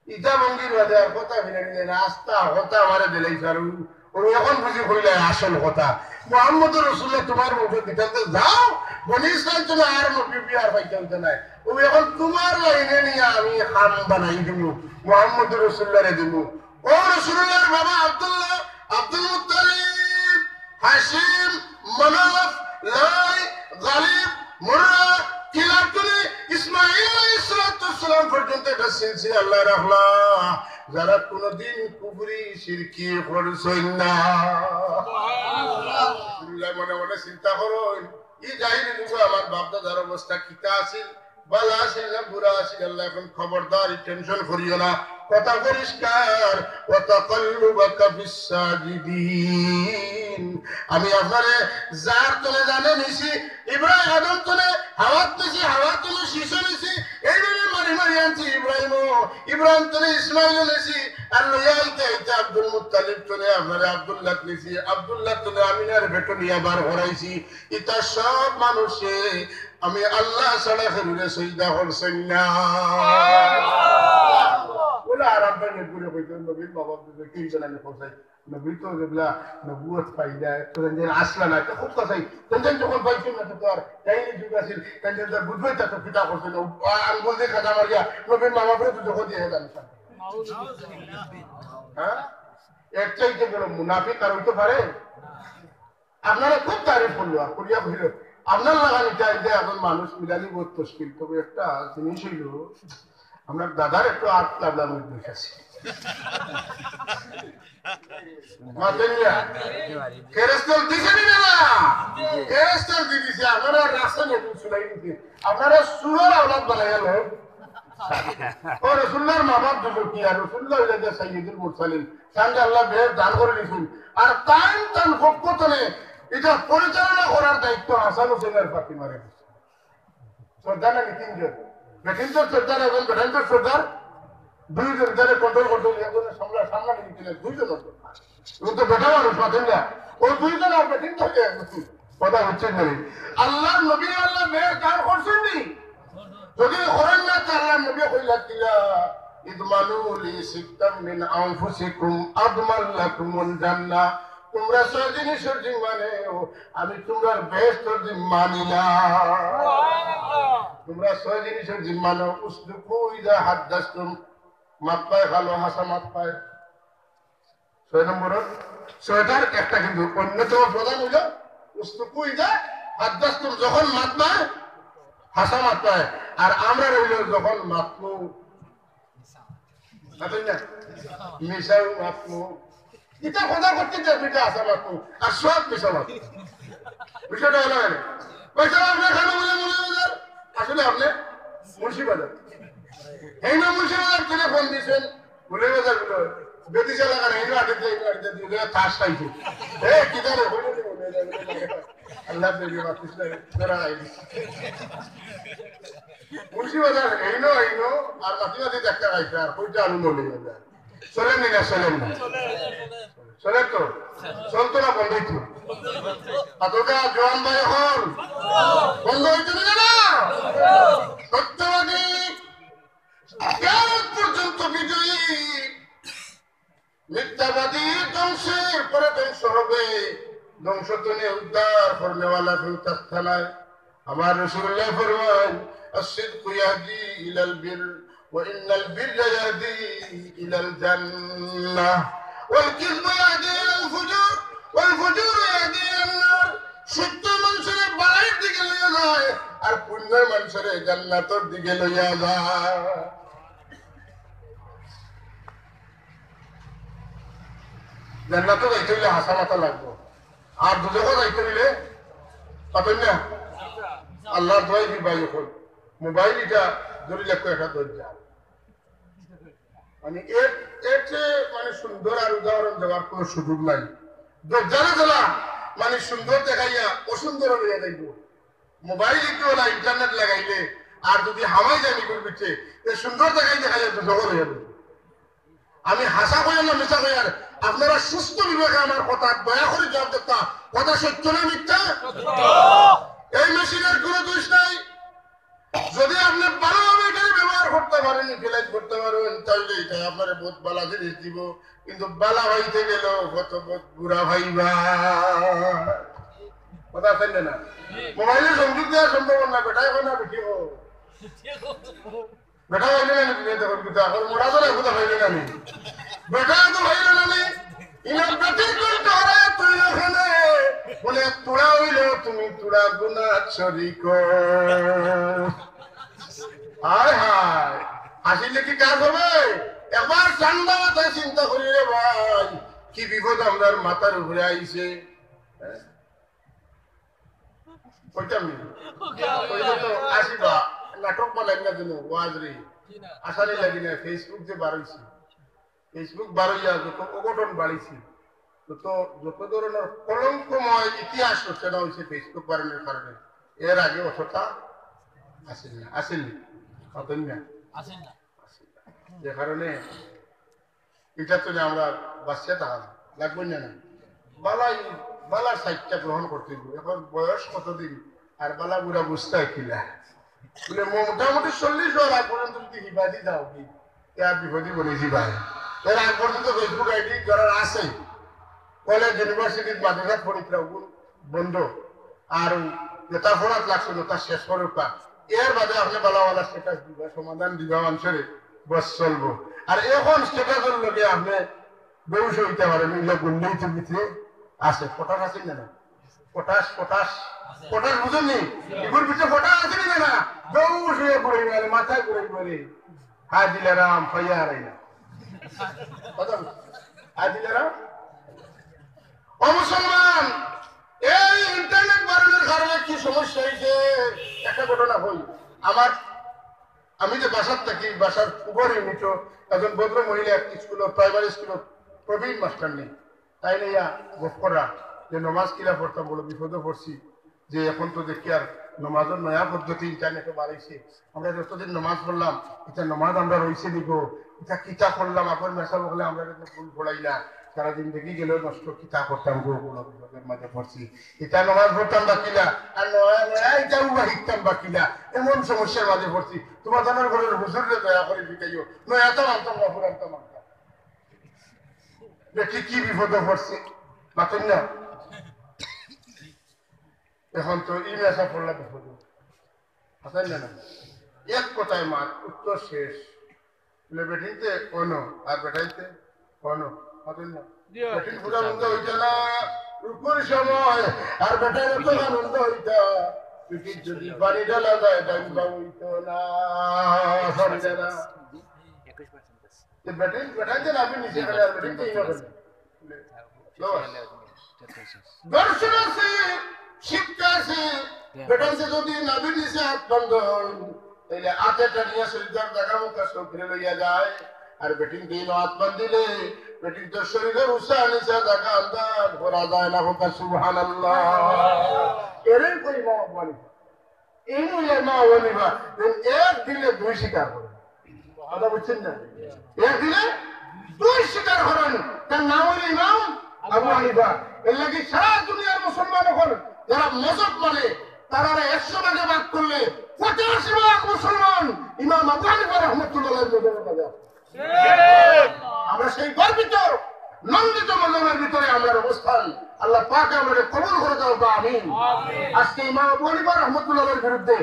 ইটা ভঙ্গির বাদে আর কথা ফিরানি যায় না, আস্তা কথা আমারে দিলাইছো। আর অউ, অউ অখন বুঝি কইলা আসল কথা। মুহাম্মদুর রাসূলুল্লাহ তুমার মুখে দিতাম তো যাও, বনি ইসরাইল তো না আর নবী বিয়ার পাইতাম তো নাই। অউ অখন তুমার লাইনে নিয়া আমি খাম বানাই দিমু, মুহাম্মদুর রাসূলুল্লাহরে দিমু। অউ রাসূলুল্লাহর বাবা আব্দুল্লাহ, আব্দুল মুত্তালিব, হাশিম, মানাফ, লাই, গালিব, মুররা, কিলাব তনে ইসমাইল আলাইহিস সালাতু ওয়াস সালাম পর্যন্ত একটা সিলসিলা আল্লায় রাখলা, যারা কুনুদিন কুফরি শিরকি করছইন না। আল্লায় মনে মনে চিন্তা করইন, ই জাহিলি যুগে আমার বাপ দাদার অবস্থা কিতা আছিল, ভালা আছিল না বুরা আছিল, আল্লায় অখন খবরদার ই tension করিও না, কথা পরিষ্কার। "ওয়া তাকাল্লুবাকা ফিস সাজিদিন।" আমি আপনারে যার তনে জানে নিছি, ইব্রাহিম আদম তনে হাওয়াত নিছি, হাওয়াত তনে শিশু নিছি, এইভাবে মারি মারি আনছি ইব্রাহিমও, ইব্রাহিম তনে ইসমাইলও নিছি, আর লইয়া আইতে আইতে আব্দুল মুত্তালিব তনে আপনারে আব্দুল্লাহ নিছি, আব্দুল্লাহ তনে আমিনার পেটো নিয়া বার করাইছি। ইতা সব মানুষে আমি আল্লাহ ছাড়া কেউরে সইজদা করছইন না। বলে আর আপনার নবীরে কইতে, নবীর বাবা দুজনে কি জানানি করছে? নবী তো যেগুলা নবুয়ত পাই যায়, তো যেন আসলা না, তো খুব কথাই, তো যেন যখন পাইছেন না, তো আর তাই যুগ আছিল, তাই যেন তার বুঝবে, তা তো পিতা করছে না, আঙ্গুল দিয়ে কাদা মারিয়া নবীর মা বাপরে তো যখন দিয়ে জানি। হ্যাঁ, এর চাইতে বড় মুনাফিক আর হইতে পারে? আপনারে খুব তারিফ করলো, আর করিয়া কইল, আপনার লাগানি চাই যে এখন মানুষ মিলানি বহুত মুশকিল। তবে একটা জিনিস হইল, আপনার দাদার একটু আত লাবলা মজবুত আছে। মাতেন না? ক্যারেস্টাল দিছে নি না? ক্যারেস্টাল দি দিছে, আপনারা রাস্তা নিয়ে শুনাই দিছে। আপনারা সুরর আওলাদ বানাইয়া নেন। ও রসুল্লাহর মা বাপ দুজন কি আর রসুল্লাহ হইলেন যে সাইয়্যিদুল মুরসালিন। তানরে আল্লাহ বেহেশত দান করে দিয়েছেন। আর তাইন তান পক্ষ তনে এটা পরিচালনা করার দায়িত্ব হাসান হোসেন আর ফাতিমারে দিয়েছেন। সর্দার নাকি তিনজন? বেটিন তো সর্দার, একজন বেটাইন তো সর্দার, দুইজন তারে control করতে হবে, একজনের সামলা, সামলা নিয়ে দিলেন, দুইজন অন্তত। ও তো বেটা মানুষ, মাতেন না। ও দুইজন আর বেটিন তো হয়ে গেছে। কথা হচ্ছে না রে। আল্লাহর নবী আল্লাহ বেহেশত দান করছেন নি? যদি করেন না, তো আল্লাহর নবী কইলা কিলা, "ইদমানু লি সিত্তাম মিন আনফুসিকুম আদমান লাকুমুল জান্নাহ।" তোমরা ছয় জিনিসের জিম্মা নেও, আমি তোমরার বেহেশতর জিম্মা নিলাম। তোমরা ছয় জিনিসের জিম্মা নেও, উসদুকু ইদা হাদ্দাসতুম, মাত পায় ভালো, হাসা মাত পায়। ছয় নম্বর, ছয়টার একটা কিন্তু অন্যতম প্রধান হইল উসদুকু ইদা হাদ্দাসতুম, যখন মাত পায়, হাসা মাত পায়। আর আমরা রইল যখন মাতমু, মাতেন না? মিশাও মাতমু। ইটা কথা করতে যে দুইটা আছে মাতমু, আর সব মিশা মাতমু। বিষয়টা হলো কেন? পয়সা আপনি খান বলে মৌলভীবাজার, আসলে আপনি মুন্সিবাজার। এই না মুন্সিবাজার তুলে ফোন দিয়েছেন, মৌলভীবাজার গুলো, বেদিশা লাগানো, এই না আটে দিয়ে, এই না আটে দিয়ে, তাস খাইছে। এ, কি জানে, হইল নি মৌলভীবাজার? আল্লাহ দেবে, বাতিস না, তোরা আইবি। মুন্সিবাজার এইনো, এইনো, আর মাটি মাটি দেখা খাইছে, আর কইটা আলু মনে যায়। চলেন নি না, চলেন না? চলেন তো? চলতো না বন্ধ হইতো? এতটা জোয়ান ভাই এখন বন্ধ হইতো না, না? সত্যবাদী কিয়ামত পর্যন্ত বিজয়ী। মিথ্যাবাদী ধ্বংসের পরে ধ্বংস হবে, ধ্বংস তনে উদ্ধার করনেওয়ালা কেউ থাকতা নায়। আমার রাসূলুল্লাহ ফরমাইন, "আস-সিদকু ইয়াহদি ইলাল বির, ওয়া ইন্নাল বিররা ইয়াহদি ইলাল জান্নাহ, ওয়াল কিযবু ইয়াহদি ইলাল ফুজুর, ওয়াল ফুজুরু ইয়াহদি ইলান নার।" সত্য মানষরে বালাইর দিকে লইয়া যায়, আর পুণ্য মানষরে জান্নাতর দিকে লইয়া যায়। জান্নাতো যাইতে অইলে হাছা মাথা লাগবো, আর দুজখো যাইতে অইলে পারইন না। আল্লাহর দোয়াই দি ভাই অকল, মোবাইল ইটা ধরি রাখো একটা দরজা, মানে এর, এর চেয়ে মানে সুন্দর আর উদাহরণ দেওয়ার কোনো সুযোগ নাই। দরজারে জ্বালা মানে সুন্দর দেখাইয়া অসুন্দর হইয়া যাইব। মোবাইল একটু ওলা ইন্টারনেট লাগাইলে আর যদি হামাই যায় নিকুর পিছে, এ সুন্দর দেখাই দেখা যায় দুজখো হইয়া যাইব। আমি হাছা কইয়ার না মিছা কইয়ার, আপনারা সুস্থ বিবেকে আমার কথা দয়া করে জবাব দেতা, কথা সত্য না মিথ্যা? এই মেশিনের কোনো দোষ নাই। যদি আপনি ভালোভাবে এটারে ব্যবহার করতে পারেন, ইউটিলাইজ করতে পারেন, তাহলে এটা আপনারে বহুত ভালা জিনিস দিব। কিন্তু ভালা পাইতে গেলেও কত বহুত বুরা পাইবা। কথা আছে না? মোবাইলে সংযোগ দেওয়া সম্ভব না, বেটায় কয় না, বেটি কয়। বেটা পাইলে না নি, তুমি দেখো, বেটা, এখন মোরা তো রাখবো, তা পাইলে না নি? বেটা তো পাইলে না নি? ইনা বেটির কণ্ঠ হারায় তুই ওখানে। বলে, "তোরা হইলেও তুমি তোরা গুনা শরিক।" হায় হায়, আসলে কি কাজ হবে? একবার ঠান্ডা মাথায় চিন্তা করি রে ভাই, কি বিপদ আমরার মাথার উপরে আইছে। কইতাম নি? কইলে তো আসিবা, নাটক বানাই না যেন, ওয়াজ রে। আসানি লাগি না, Facebook যে বারইছে। Facebook বারইয়া যত অঘটন বাড়িছে, যত, যত ধরনের কলঙ্কময় ইতিহাস রচনা হইছে Facebook বারইনর কারণে। এর আগে অতটা আছিল না, আছিল নি? অতন না? আছিল না। আছিল না। যে কারণে এটা তো আমরা বাঁচিয়া থাকা লাগবো না, না? বালাই, বালার সাইডটা গ্রহণ করতে হইব। এখন বয়স কতদিন, আর বালা বুরা বুঝতে কিলা? বলে, মোটামুটি চল্লিশ হওয়ার আগ পর্যন্ত যদি হিবাদি যাও কি, এ আর বিপদই বনে যাইবায়। এর আগ পর্যন্ত Facebook ID যারার আছে, কলেজ, ইউনিভার্সিটির, মাদ্রাসাত পড়িতরা, ওগুন বন্ধ। আর ওই যেটা পড়াত লাগছে, ওটা শেষ করউক্কা। এর বাদে আপনে বালা বালা স্ট্যাটাস দিবা, সমাধান দিবা মানষরে, বস চলবো। আর এখন স্ট্যাটাসর লগে আপনে বেহুশ হইতে পারেন, এগুলা গুন্ডাইতে ভিতরে আছে, পটাশ আছে না, না? পটাশ, পটাশ, পটাশ বুঝেননি? এগুর ভিতরে পটাশ আছে না, না? বেহুশ হইয়া ঘুরে গেলে, মাথায় ঘুরে ঘুরে। হায় দিলারাম, পাইয়া হারাই না। কথা বুঝ-, হায় দিলারাম। ও মুসলমান, এই ইন্টারনেট বাড়ানোর কারণে কি সমস্যা হয়েছে? একটা ঘটনা হই, আমার, আমি যে বাসাত থাকি, বাসার উপর ইউনিটও একজন ভদ্র মহিলা এক স্কুলর, প্রাইমারি স্কুলর প্রবীণ মাস্টার নেই, তাই নিয়া গপ করা যে নমাজ কিলা পড়তাম, বড় বিপদে পড়ছি, যে এখন তো দেখি আর নমাজর নয়া পদ্ধতি ইন্টারনেটে বাড়াইছে। আমরা যতদিন নমাজ পড়লাম, এটা নমাজ আমরা রইছে নিব, এটা কিতা করলাম, আগর মেসাব হলে আমরা কিন্তু ভুল পড়াই না, সারা জিন্দেগি গেল নষ্ট, কিতা করতাম গো, বড় বিপদের মাঝে পড়ছি। এটা নমাজ পড়তাম বাকিলা, আর নয়া নয়া এটাও বা শিখতাম বাকিলা, এমন সমস্যার মাঝে পড়ছি। তোমার জানার ঘরের হুজুররে দয়া করে শিখাইও, নয়া তো মানতাম না, পুরান তো মানতাম। দেখি কি বিপদে পড়ছে, মাতইন না। এখন তো ই মেসা পড়লা বিপদে। হাসান না, না। এক কথায় মাত, উত্তর শেষ। বলে, "বেটিনতে অনো, আর বেটাইতে অনো।" মাতইন না। বেটিন পুরা আনন্দ হইতো না, রুকুর সময়, আর বেটার তো আনন্দ হইতো। বেটিন যদি পানি ঢালা যায়, ডাইন বাম হইতো না। হাসান না, না। যে বেটিন, বেটাইতে না, আপনি নিচে গেলে আর বেটিনতে ইনো গেলে। দর্শন আছে, শিক্ষা আছে। বেটাইতে যদি নাভির নিচে হাত বান্ধন, তাইলে হাতে টানিয়া সজদার জাগা মুখা সৌকরে লইয়া যায়। আর বেটিনতে ইনো হাত বান্ধিলে, বেটিনতে শরীরের উষা নিচা জাগা আন্দাজ করা যায় না। হোক সুবহানাল্লাহ। এরই কই ইমাম আবু হানিফা। এই নইলে মা অনিবা, এক দিলে দুই শিকার করে। কথা বুঝছেন না? এক দিলে দুই শিকার করেন। তার নাম হইল ইমাম আবু হানিফা। এর লাগি সারা দুনিয়ার মুসলমান অকল যারা মজহব মানে, তারা একশো ভাগে ভাগ করলে পঁচাশি ভাগ মুসলমান ইমাম আবু হানিফা রহমতুল্লাহ আলাইহির মজহবে ভাগে আছে। আমরা সেই গর্বিত, নন্দিত মজহবের ভিতরে আমরার অবস্থান। আল্লাহ পাকে আমরারে কবুল করে দাও বা আমিন। আজকে ইমাম আবু হানিফা রহমতুল্লাহ আলাইহির বিরুদ্ধে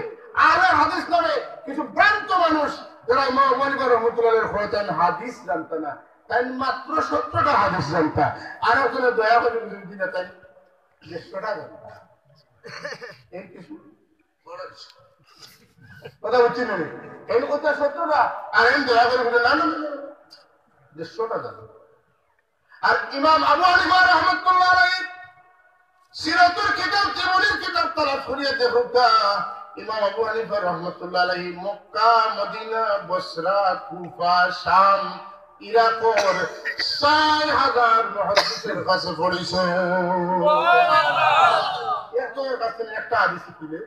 আহলে হাদিস নামে কিছু ভ্রান্ত মানুষ, যারা ইমাম আবু হানিফা রহমতুল্লাহ আলাইহির কয় তাইন হাদিস জানতা না, তাইন মাত্র সত্তরটা হাদিস জানতা। আর একজনে দয়া করে বুঝিয়ে দিন না, তাইন দেড়শোটা জানতা। এই কিছু কথা বুঝছি না রে? এই কথা সত্তরটা, আর আমি দয়া করে বুঝে না, না, না, না, দেড়শোটা জানতা। আর ইমাম আবু হানিফা রহমতুল্লাহ আলাইহি সিরাতুর কিতাব, জীবনীর কিতাব তালাশ করিয়া দেখউক্কা, ইমাম আবু হানিফা রহমতুল্লাহ আলাইহি মক্কা, মদিনা, বসরা, কুফা, শাম, ইরাকর চার হাজার মুহাদ্দিসের কাছে পড়ছে। একজনের কাছে একটা হাদিস শিখলে,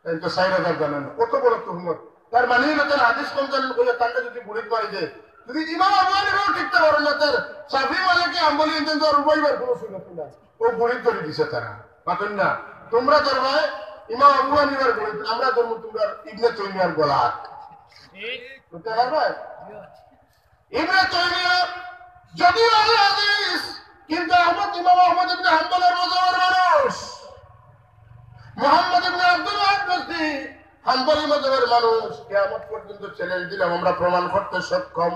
তাইন তো চার হাজার জানইন না। কত বড় তুহমত। তার মানে অইলো তাইন হাদিস কম জানইন কইয়া তানরে যদি গুড়িত মারি দেয়, যদি ইমাম আবু হানিফাও টিকতা পারইন না, তার শাফি, মালিকি, হাম্বলি, ইনতান তো আর উবাইবার কোনো সুযোগ নাই। ও গুড়িত ধরি দিছে তারা। মাতইন না, তোমরা ধরবায় ইমাম আবু হানিফার গুড়িত, আমরা ধরমু তোমরা ইবনে তাইমিয়ার গলাত। বুঝতে পারবায়? ইবনে তাইমিয়া যদিও আহলে হাদিস, কিন্তু আহমদ, ইমাম আহমদ ইবনে হাম্বলের মজহবের মানুষ। মুহাম্মদ ইবনে আব্দুল ওয়াহাব নজদি হাম্বলি মজহবের মানুষ। কিয়ামত পর্যন্ত চ্যালেঞ্জ দিলাম, আমরা প্রমাণ করতে সক্ষম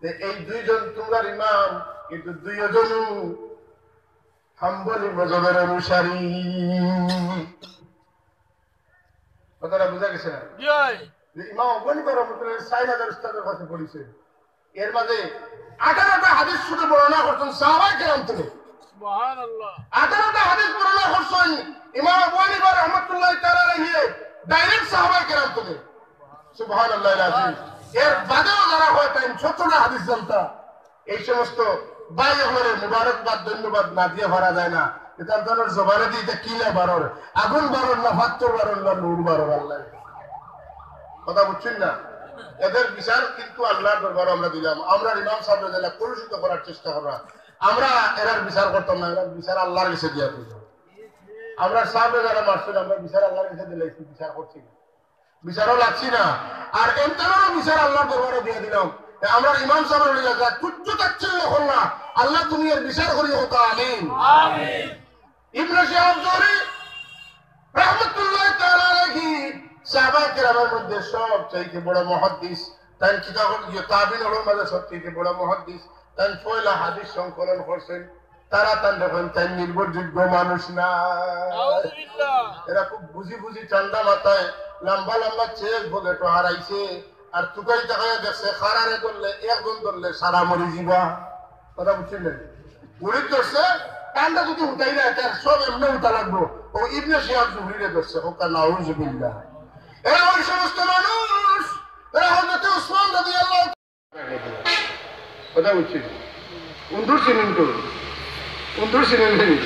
যে এই দুইজন তোমরার ইমাম, কিন্তু দুইজনও হাম্বলি মজহবের অনুসারী। কথাটা বুঝা গেছে না? জি ভাই। যে ইমাম আবু হানিফা রহমতুল্লাহ চার হাজার উস্তাদের কাছে পড়ছে, এর মাঝে আঠারোটা হাদিস শুধু বর্ণনা করছেন সাহাবায়ে কেরাম থেকে। সুবহানাল্লাহ। আঠারোটা হাদিস বর্ণনা করছেন ইমাম আবু হানিফা রহমতুল্লাহ তাআলা আলাইহি ডাইরেক্ট সাহাবায়ে কেরাম থেকে। সুবহানাল্লাহ আলাইহি। এর বাদেও যারা কয় তাইন সত্তরটা হাদিস জানতা, এই সমস্ত ভাই অকলরে মুবারকবাদ, ধন্যবাদ না দিয়া পারা যায় না। ইতার জবানে দি ইতা কিলা বারর, আগুন বারর না, পাত্থর বারর না, নূর বারর, আল্লাহ। কথা বুঝছইন না? এদের বিচার কিন্তু আল্লাহর দরবারো আমরা দিলাম। আমরার ইমাম সাহেবরে যেলা কলুষিত করার চেষ্টা কররা, আমরা এরার বিচার করতাম না, এরার বিচার আল্লাহর কাছে দিয়া দিলাম। আমরার সাহেবরে যারা মারছইন, আমরার বিচার আল্লাহর কাছে দিলাইছি, বিচার করছি না। বিচারও লাগছি না। আর এনতানরও বিচার আল্লাহর দরবারো দিয়া দিলাম। এ, আমরার ইমাম সাহেবর লইয়া যা তুচ্ছ তাচ্ছিল্য করলা, আল্লাহ তুমি এর বিচার করিও, কউক্কা আমিন। আমিন। ইবনে শিহাব জুহরি রহমতুল্লাহ তাআলা আলাইহি সাহাবায়ে কেরামের মধ্যে সবচাইতে বড় মুহাদ্দিস। তাইন কিতাব, ইয়ে, তাবিন অকলর মাঝে সবচাইতে বড় মুহাদ্দিস। তাইন পয়লা হাদিস সংকলন করছইন। তারা তানরে কইন, তাইন নির্ভরযোগ্য মানুষ না। নাউজুবিল্লাহ। এরা খুব বুঝি বুঝি ঠান্ডা মাথায় লম্বা লম্বা চেক পকেটো হারাইছে, আর তুকাই তাকাইয়া দেখছে, খারারে ধরলে, একজন ধরলে সারা মরি যিবা। কথা বুঝছইন নি? গুড়িত ধরছে, কান্দা যদি উঠাই না, তার সব এমনে উঠা লাগবো। ও ইবনে শিহাব জুহরিরে ধরছে, কউক্কা নাউজুবিল্লাহ। এরা ওই সমস্ত মানুষ, এরা হযরতে উসমান রাদিয়াল্লাহু কথা বুঝছি। উন্দুর চিনইন তো? উন্দুর চিনইন নি?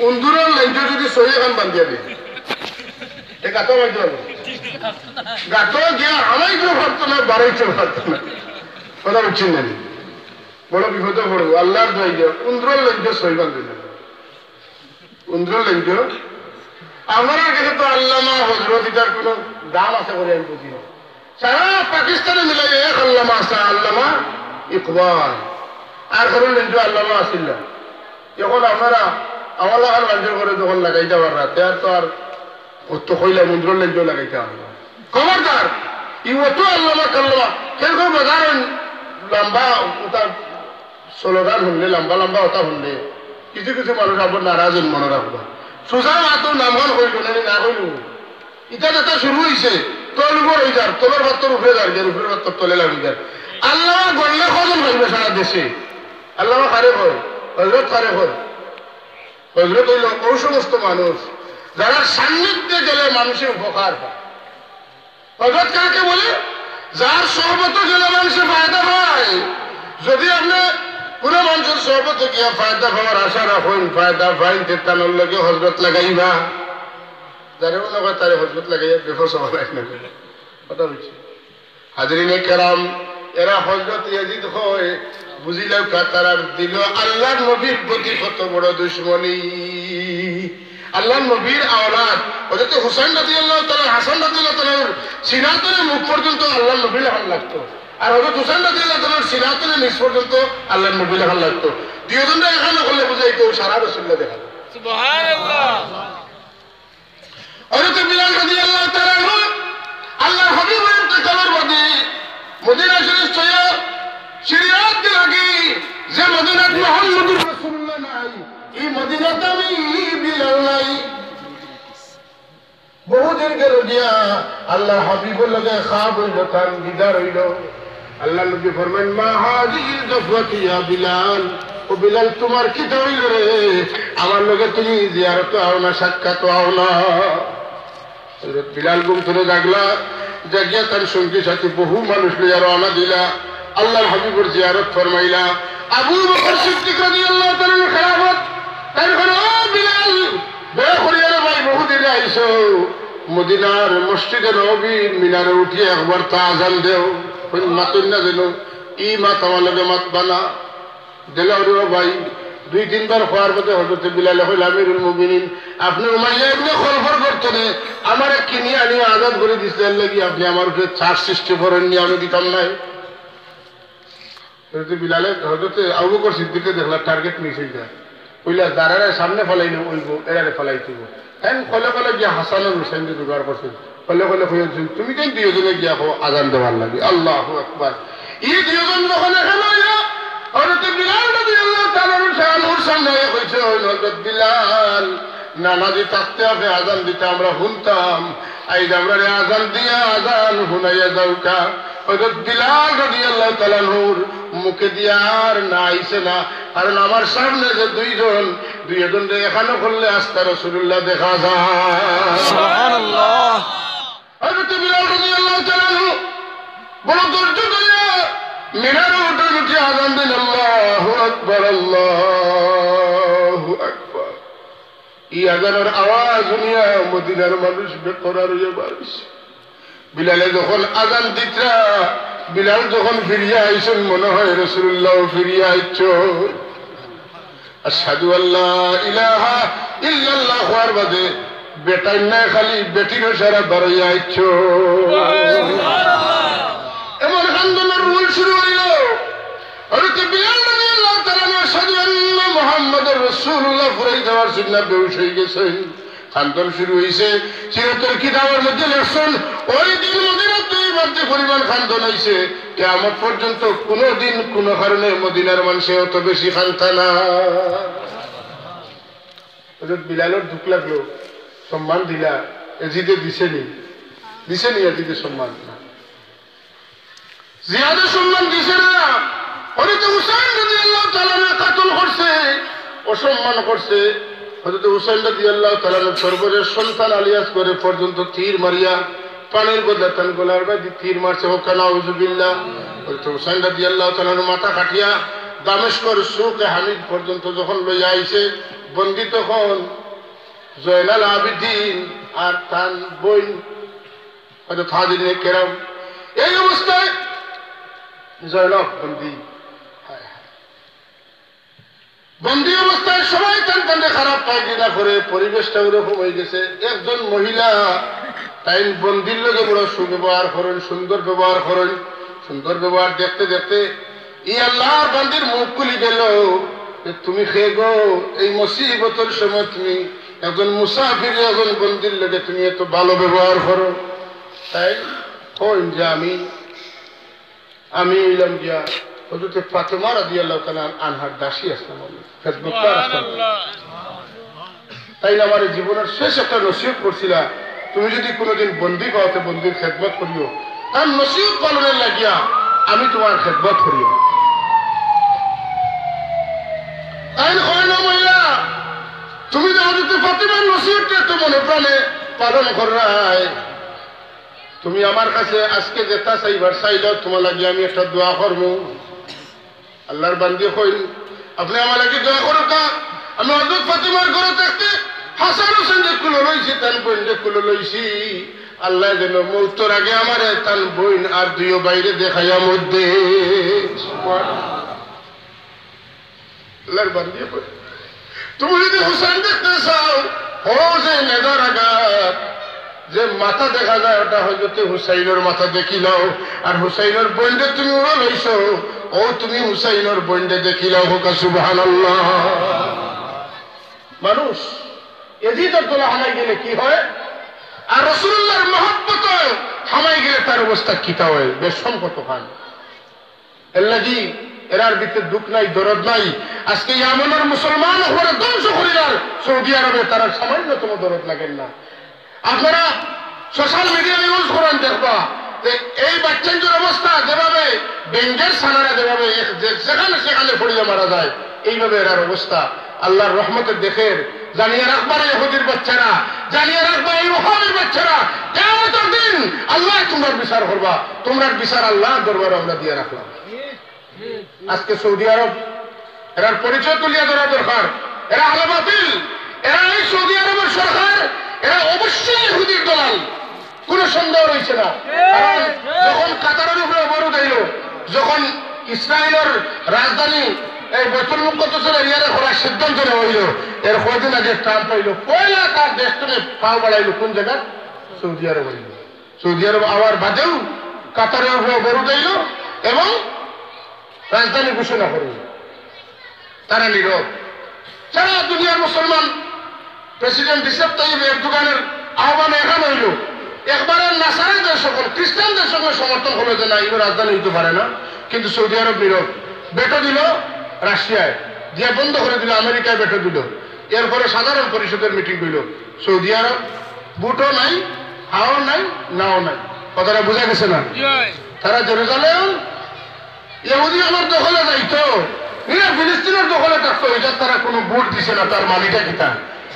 উন্দুরর লেঞ্জো যদি ছই এখান বান্ধিয়া দেয়, এ গাতো বান্ধিয়া দেয়। গাতো গিয়া হামাইতেও পারতো না, বারইতেও পারতো না। কথা বুঝছইন নি? বড় বিপদো পড়বো। আল্লাহর দোয়াই দিয়া উন্দুরর লেঞ্জো ছই বান্ধিয়া দেয়। উন্দুরর লেঞ্জো। আমরার কাছে তো আল্লামা হযরত ইটার কোনো দাম আছে বলে আমি বুঝি না। সারা পাকিস্তানে মিলাইয়া এক আল্লামা আছে, আল্লামা ইকবাল। আর কারো লেঞ্জো আল্লামা আছিল না। এখন আপনারা আমার লাখান মানুষর ঘরে যখন লাগাইতা পাররা, তে আর তো আর অত কইলা উন্দুরর লেঞ্জো লাগাইতা পাররা। খবরদার, ই অত আল্লামা কাল্লামা, কেউ কেউ বাজার লম্বা, ওটা স্লোগান হুনলে, লম্বা লম্বা কথা হুনলে, কিছু কিছু মানুষ আবার নারাজ অইন, মনো রাখবা। সুজা মাতো নামখান কইলো না, না কইলো। ইটা যেটা শুরু অইছে, তল উপর অই যার, তলর পাত্তর উপরে যার, যার উপরের পাত্তর তলে লাগি যার। আল্লামা গনলে কয়জন পাইবা সারা দেশে? আল্লামা কারে কয়? হযরত কারে কয়? হযরত অইলো অউ সমস্ত মানুষ, যারার সান্নিধ্যে গেলে মানুষে উপকার পায়। হযরত কাকে বলে? যার সোহবতো গেলে মানুষে ফায়দা পায়। যদি আপনে কোনো মানুষর সোহবতো গিয়া ফায়দা পাওয়ার আশা রাখইন, ফায়দা পাইন, তে তানর লগে হযরত লাগাইবা। যারে মনো কয় তারে হযরত লাগাইয়া বেফাস অওয়া লাগে না। কথা বুঝছি? হাজিরিনে কেরাম, এরা হযরত ইয়াজিদ কয়, বুঝিলাউক্কা তারার দিলো আল্লাহর নবীর প্রতি কত বড় দুশমনি। আল্লাহর নবীর আওলাদ হযরত হুসাইন রাদিয়াল্লাহু তাআলা, হাসান রাদিয়াল্লাহু তাআলার সিনা থনে মুখ পর্যন্ত আল্লাহর নবীর লাখান লাগতো, আর হযরত হুসাইন রাদিয়াল্লাহু তাআলার সিনা থনে নিচ পর্যন্ত আল্লাহর নবীর লাখান লাগতো। দুইজনরে একখান করলে বুঝাইতো সারা রাসূলুল্লাহ দেখা। সুবহানাল্লাহ। হযরত বিলাল রাদিয়াল্লাহু তাআলা আনহু আল্লাহর হাবিবর ইন্তেকালর বাদে মদিনা শরীফ থইয়া সিরিয়াত লাগি যে মদিনাত মুহাম্মদুর রাসূলুল্লাহ নাই, ই মদিনাত আমি বিলাল নাই। বহুদিন গেল গিয়া আল্লাহর হাবিবর লগে খাব অইল, তান দিদার অইল। আল্লাহর নবী ফরমাইন, "মা হাযিহিল গাফওয়াতু ইয়া বিলাল।" ও বিলাল, তুমার কিতা অইল রে? আমার লগে তুমি জিয়ারতো আও না, সাক্ষাতো আও না। হযরত বিলাল ঘুম থনে জাগলা, জাগিয়া তান সঙ্গী সাথী বহু মানুষ লইয়া রওনা দিলা, আল্লাহর হাবিবর জিয়ারত ফরমাইলা। আবু বকর সিদ্দিক রাদিয়াল্লাহু তাআলা আনহুর খেলাফত, তাইন কইন, "ও বিলাল, দয়া করিয়া রে ভাই, বহুদিনে আইছো, মদিনার মসজিদে নববীর মিনারে উঠিয়া একবার তা আজান দেও।" কইন, "মাতইন না যেন, ই মাত আমার লগে মাতবা না।" দিলা, ওরে ভাই, দুই তিনবার কওয়ার বাদে হযরতে বিলালে কইলা, "আমিরুল মুমিনিন, আপনে উমাইয়া ইবনে খলফর ঘর থনে আমারে কিনিয়া আনিয়া আজাদ করি দিছলা, এর লাগি আপনে আমার উপরে চাপ সৃষ্টি করইন নি, আমি দিতাম নায়।" হযরতে বিলালে, হযরতে আবু বকর সিদ্দিকে দেখলা target miss অই যায়, কইলা, "যারারে সামনে ফালাইলে অইবো, এরারে ফালাইতে অইবো।" তাইন কলে কলে গিয়া হাসান আর হুসাইনরে জোগাড় করছইন। কলে কলে কইছইন, "তুমি তাইন দুইজনে গিয়া কও আজান দেওয়ার লাগি।" আল্লাহু আকবার। ই দুইজন যখন একখান অইয়া হযরত বিলাল রাদিয়াল্লাহু তাআলা আনহুর সামনে আইয়া কইছইন, "হযরত বিলাল, নানাজি থাকতে আপনে আজান দিতা আমরা হুনতাম, আইজ আমরারে আজান দিয়া আজান হুনাইয়া যাউক্কা।" হযরত বিলাল রাদিয়াল্লাহু তাআলা আনহুর মুখেদি আর না আইছে না, কারণ আমার সামনে যে দুইজন, দুইজনরে একখান করলে আস্তা রাসূলুল্লাহ দেখা যায়। সুবহানাল্লাহ। হযরত বিলাল রাদিয়াল্লাহু তাআলা আনহু বড় ধৈর্য ধরিয়া মিনারে উঠি উঠি আজান দিন, "আল্লাহু আকবার, আল্লাহু আকবার।" ই আজানর আওয়াজ হুনিয়া মদিনার মানুষ বেকরার অইয়া বারইছে। বিলালে যখন আজান দিতরা, বিলাল যখন ফিরিয়া আইছইন, মনে হয় রাসূলুল্লাহ ফিরিয়া আইছইন। আশহাদু আল্লা ইলাহা ইল্লাল্লাহ কওয়ার বাদে বেটাইন নায়, খালি বেটিনও সারা বারইয়া আইছইন। এমন কান্দনর রোল শুরু অইল। হযরত বিলাল রাদিয়াল্লাহু তাআলা আনহু আশহাদু আন্না মুহাম্মাদুর রাসূলুল্লাহ ফুরাইতা পারছইন না, বেহুশ অই গেছইন। কান্দন শুরু অইছে। সিরাতুল কিতাবর মধ্যে লেখছইন, ওই দিন মদিনাত এই বাড়তি পরিমাণ কান্দন অইছে, কিয়ামত পর্যন্ত কুনুদিন কুনু কারণে মদিনার মানষে অত বেশি কান্দতা না। হযরত বিলালর দুখ লাগলো, সম্মান দিলা, এজিদে দিছে নি? দিছে নি এজিদে সম্মান? জিয়াদে সম্মান দিছে না। হযরত হুসাইন রাদিয়াল্লাহু তাআলা আনহু কাতল করছে, অসম্মান করছে। হযরত হুসাইন রাদিয়াল্লাহু তাআলা আনহু সর্বশেষ সন্তান আলী আসগরে পর্যন্ত তীর মারিয়া পানির বদলা তান গলার বাদি তীর মারছে, কউক্কা নাউজুবিল্লাহ। হযরত হুসাইন রাদিয়াল্লাহু তাআলা আনহুর মাথা কাটিয়া দামেস্কর সুকে হামিদ পর্যন্ত যখন লইয়া আইছে, বন্দী তখন জয়নাল আবেদিন আর তান বইন হযরত হাজিরিনে কেরাম, এই অবস্থায় জয়নব বন্দী। হায় হায়। বন্দী অবস্থায় সবাই তান তানরে খারাপ পায়, ঘৃণা করে, পরিবেশটা ওরকম অই গেছে। একজন মহিলা, তাইন বন্দীর লগে বড় সুব্যবহার করইন, সুন্দর ব্যবহার করইন। সুন্দর ব্যবহার দেখতে দেখতে ই আল্লাহর বান্দির মুখ খুলি গেল যে, "তুমি কে গো, এই মুসিবতর সময় তুমি একজন মুসাফির, একজন বন্দীর লগে তুমি এত ভালো ব্যবহার করো?" তাইন কইন যে, "আমি, আমি অইলাম গিয়া হযরতে ফাতেমা রাদিয়াল্লাহু তাআলা আনহার দাসী আছলাম, আমি খেদমতগার আছলাম।" তাইন আমারে জীবনর শেষ একটা নসিহত করছিলা, "তুমি যদি কুনুদিন বন্দী পাও, তে বন্দীর খেদমত করিও।" তান নসিহত পালনর লাগিয়া আমি তুমার খেদমত করিও। তাইন কইন, "ও মহিলা, তুমি যে হযরতে ফাতেমার নসিহতরে তো মনে প্রাণে পালন কররায়, তুমি আমার কাছে আজকে যেটা চাইবার চাইলাও, তুমার লাগি আমি একটা দোয়া করমু।" আল্লাহর বান্দি কইন, "আপনে আমার লাগি দোয়া করউক্কা।" আমি হযরত ফাতেমার ঘরো থাকতে হাসান হোসেনরে কুলো লইছি, তান বইনরে কুলো লইছি। আল্লায় যেন মউতর আগে আমারে তান বইন আর দুইও ভাইরে দেখাইয়া মউত দেইন। আল্লাহর বান্দি কইন, "তুমি যদি হুসাইন দেখতে চাও, ও যে নেজার আঘাত, যে মাথা দেখা যায়, ওটা হজরতে হুসাইনর মাথা দেখিলাও। আর হুসাইনর বইনরে তুমি উড়াইছো, ও তুমি হুসাইনর বইনরে দেখিলাও। হোক সুবহানাল্লাহ। মানুষ এজিদর দলে হামাই গেলে কি হয়, আর রসুলুল্লাহর মহব্বতে হামাই গেলে তার অবস্থা কিতা হয়, বেশম কতখান। এর লাগি এরার ভিতরে দুঃখ নাই, দরদ নাই। আজকে ইয়ামনর মুসলমান অকলরে ধ্বংস করিলার সৌদি আরবে, তারার সামান্যতম দরদ লাগের না। আপনারা সোশ্যাল মিডিয়া ইউজ করইন, দেখবা যে এই বাচ্চাইন্তর অবস্থা যেভাবে বেঙ্গর ছানারা যেভাবে এক-, যে-, যেখানে সেখানে পড়িয়া মারা যায়, এইভাবে এরার অবস্থা। আল্লাহর রহমতে দেখের, জানিয়া রাখবা রে ইহুদির বাচ্চারা, জানিয়া রাখবা এই ওহাবির বাচ্চারা, কিয়ামতর দিন আল্লায় তুমরার বিচার করবা, তুমরার বিচার আল্লাহর দরবারে আমরা দিয়া রাখলাম। আজকে সৌদি আরব, এরার পরিচয় তুলিয়া ধরা দরকার। এরা আহলে বাতিল, এরা এই সৌদি আরবের সরকার, এরা অবশ্যই ইহুদির দালাল, কোনো সন্দেহ রইছে না। কারণ যখন কাতারের উপরে অবরোধ অইল, যখন ইসরায়েলর রাজধানী এই বাইতুল মুকাদ্দাসর এরিয়ারে করার সিদ্ধান্ত নেওয়া অইল, এর কয়দিন আগে ট্রাম্প অইল, পয়লা তার দেশ থাকি পাও বাড়াইল কোন জায়গা? সৌদি আরব অইল। সৌদি আরব আওয়ার বাদেউ কাতারের উপরে অবরোধ অইল এবং রাজধানী ঘোষণা করল। তারা নীরব। সারা দুনিয়ার মুসলমান প্রেসিডেন্ট রিসেপ তাইয়িপ এরদোগানের আহ্বানে একখান অইল। একবারে নাসারা দেশ অকল, খ্রিস্টান দেশ অকল সমর্থন করল যে না, ইগু রাজধানী অইতো পারে না। কিন্তু সৌদি আরব নীরব। ভেটো দিল রাশিয়ায়, দিয়া বন্ধ করি দিল, আমেরিকায় ভেটো দিল। এরপরে সাধারণ পরিষদের মিটিং অইল। সৌদি আরব ভুটো নাই, হাও নাই, নাও নাই। কথাটা বুঝা গেছে না? তারা জেরুজালেম ইহুদি অকলর দখলে যাইতো, নিরা ফিলিস্তিনর দখলে থাকতো, ইটার তারা কোনো ভুট দিছে না, তার মানেটা কিতা?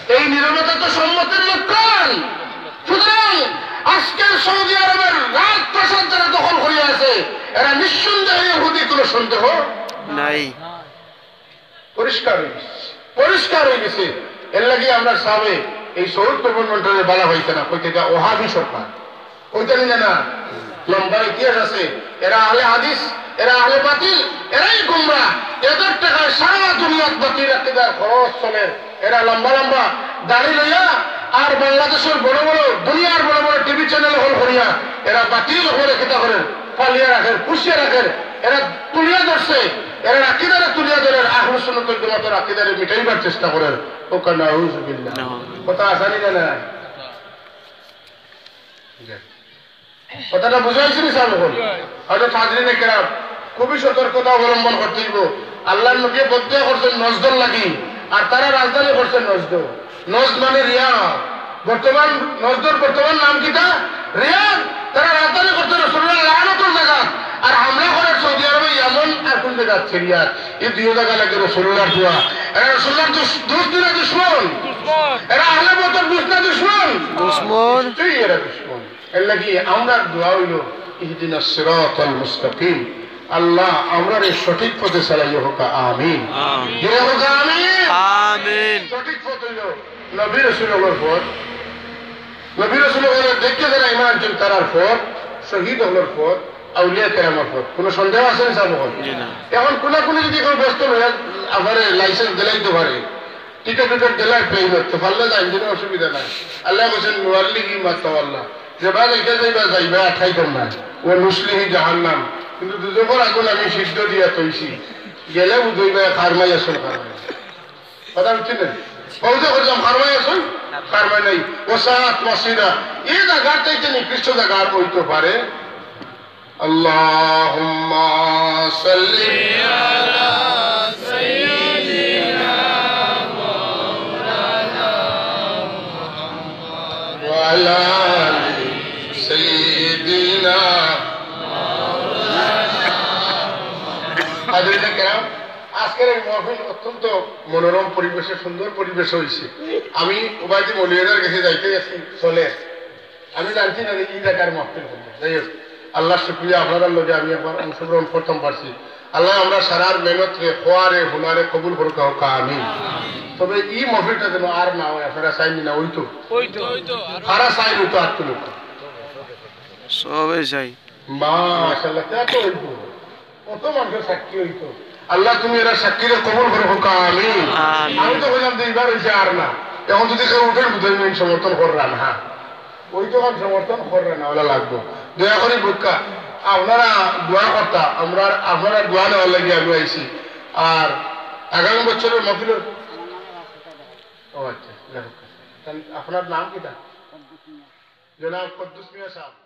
এই নীরবতা তো সম্মতির লক্ষণ। সুতরাং আজকের সৌদি আরবের রাজপ্রাসাদ যারা দখল করিয়া আছে, এরা নিঃসন্দেহে ইহুদি, কোনো সন্দেহ নাই। পরিষ্কার অই গেছে, পরিষ্কার অই গেছে। এর লাগি আমরার সাবে এই সৌদি গভর্নমেন্টরে বালা পাইতা না, কইতা ইটা ওহাবি সরকার। কইতা নি না? লম্বা ইতিহাস আছে। এরা আহলে হাদিস, এরা আহলে বাতিল, এরাই গুমরা। এদের টেকায় সারা দুনিয়াত বাতিল আকিদার খরচ চলের। এরা লম্বা লম্বা দাড়ি লইয়া আর বাংলাদেশর বড় বড়, দুনিয়ার বড় বড় টিভি চ্যানেল অকল করিয়া এরা বাতিল অকলরে কিতা করের, পালিয়া রাখের, পুষিয়া রাখের। এরা তুলিয়া ধরছে, এরা আকিদারে তুলিয়া ধরের, আহলুস সুন্নাত ওয়াল জামাতর আকিদারে মিটাইবার চেষ্টা করের। ওকা নাউজুবিল্লাহ। নাউজুবিল্লাহ। কথা আছে নি না? কথাটা বুঝা অইছে নি সাব অকল? হয়তো হাজিরিনে কেরাম, খুবই সতর্কতা অবলম্বন করতে অইব। আল্লাহর নবী বদদোয়া করছেন নজদর লাগি, আর তারা রাজধানী করছেন নজদ। নজদ মানে রিয়াদ। বর্তমান নজদর বর্তমান নাম কিতা? রিয়াদ। তারা রাজধানী করছে রাসূলুল্লাহর লানতর জাগাত, আর হামলা করের সৌদি আরবে ইয়ামন আর কোন জাগাত? সিরিয়াত। এই দুই জাগা লাগে রাসূলুল্লাহর দোয়া। এরা রাসূলুল্লাহর দুস-, দুস্ত না দুশমন? এরা আহলে বদর দুস্ত না দুশমন? দুশমন। নিশ্চয়ই এরা দুশমন। এর লাগি আমরার দোয়া অইল, ইহদিনাস সিরাতাল মুস্তাকিম। আল্লাহ, আমরারে সঠিক পথে চালাইও, হোক আমিন। আমিন। জোরে হোক আমিন। আমিন। সঠিক পথ অইল নবী রাসূল অকলর পথ। নবী রাসূল অকলরে দেখিয়া যারা ঈমান আনছইন তারার পথ, শহীদ অকলর পথ, আউলিয়া কেরামর পথ। কোনো সন্দেহ আছে নি সাব অকল? জি না। এখন কোনাকুনি যদি কেউ ব্যস্ত অইয়া আপনারে লাইসেন্স দিলাইতো পারে, টিকিট টিকিট দিলাই প্লেইনত, তো পারলে যাইন, কোনো অসুবিধা নাই। আল্লায় কইছইন, "নুওয়াল্লিহি মা তাওয়াল্লা।" যেবায় যাইতা যাইবা, যাইবা, আটকাইতাম না। "ওয়া নুসলিহি জাহান্নাম।" কিন্তু দুজখর আগুন আমি সিদ্ধ দিয়া থইছি। গেলে বুঝইবা, খারমাই আছইন, খারমাই। কথা বুঝছইন নি? কইতে কইলাম, খারমাই আছইন, খারমাই নাই। "ওয়া সাআত মাসিরা।" এই জাগার চাইতে নিকৃষ্ট জাগা আর অইতো পারে? اللهم صل على سيدنا مولانا محمد وعلى آل سيدنا مولانا محمد। হাজিরিনে কেরাম, আজকের এই মাহফিল অত্যন্ত মনোরম পরিবেশে, সুন্দর পরিবেশ অইছে। আমি ওবায়দি মৌলভীবাজার গেছি, যাইতে গেছি, চলে আমি জানছি না যে ই জাগার মাহফিল অইবো। যাই হোক, আল্লাহর শুকরিয়া, আপনারার লগে আমি একবার অংশগ্রহণ করতাম পারছি। আল্লায় আমরার সারার মেহনতরে, খোয়ারে, হুনারে কবুল করুক, হোক আমিন। তবে ই মাহফিলটা যেন আর না অয়, আপনারা চাইন নি না? অইতো। অইতো। কারা চাইন অইতো, আত তুলউক্কা। সবে চাই। মাশাআল্লাহ, তা তো অইবো। কত মানুষর সাক্ষী অইতো। আল্লাহ, তুমি এরার সাক্ষীরে কবুল করো, হোক আমিন। আমিন। আমি তো কইলাম দুইবার অইছে, আর না। এখন যদি কেউ উঠেন, বুঝাই নিন, সমর্থন কররা না, হ্যাঁ, ওই দোকান সমর্থন কররা না, ওলা লাগবো। দয়া করি বুক্কা, আপনারা দোয়া করতা, আমরা, আপনারা দোয়া নেওয়ার লাগি আমি আইছি। আর আগামী বছরের মাহফিলের, ও আচ্ছা, যাই হোক। তাহলে আপনার নাম কিতা? জনাব কদ্দুস মিয়া সাহেব।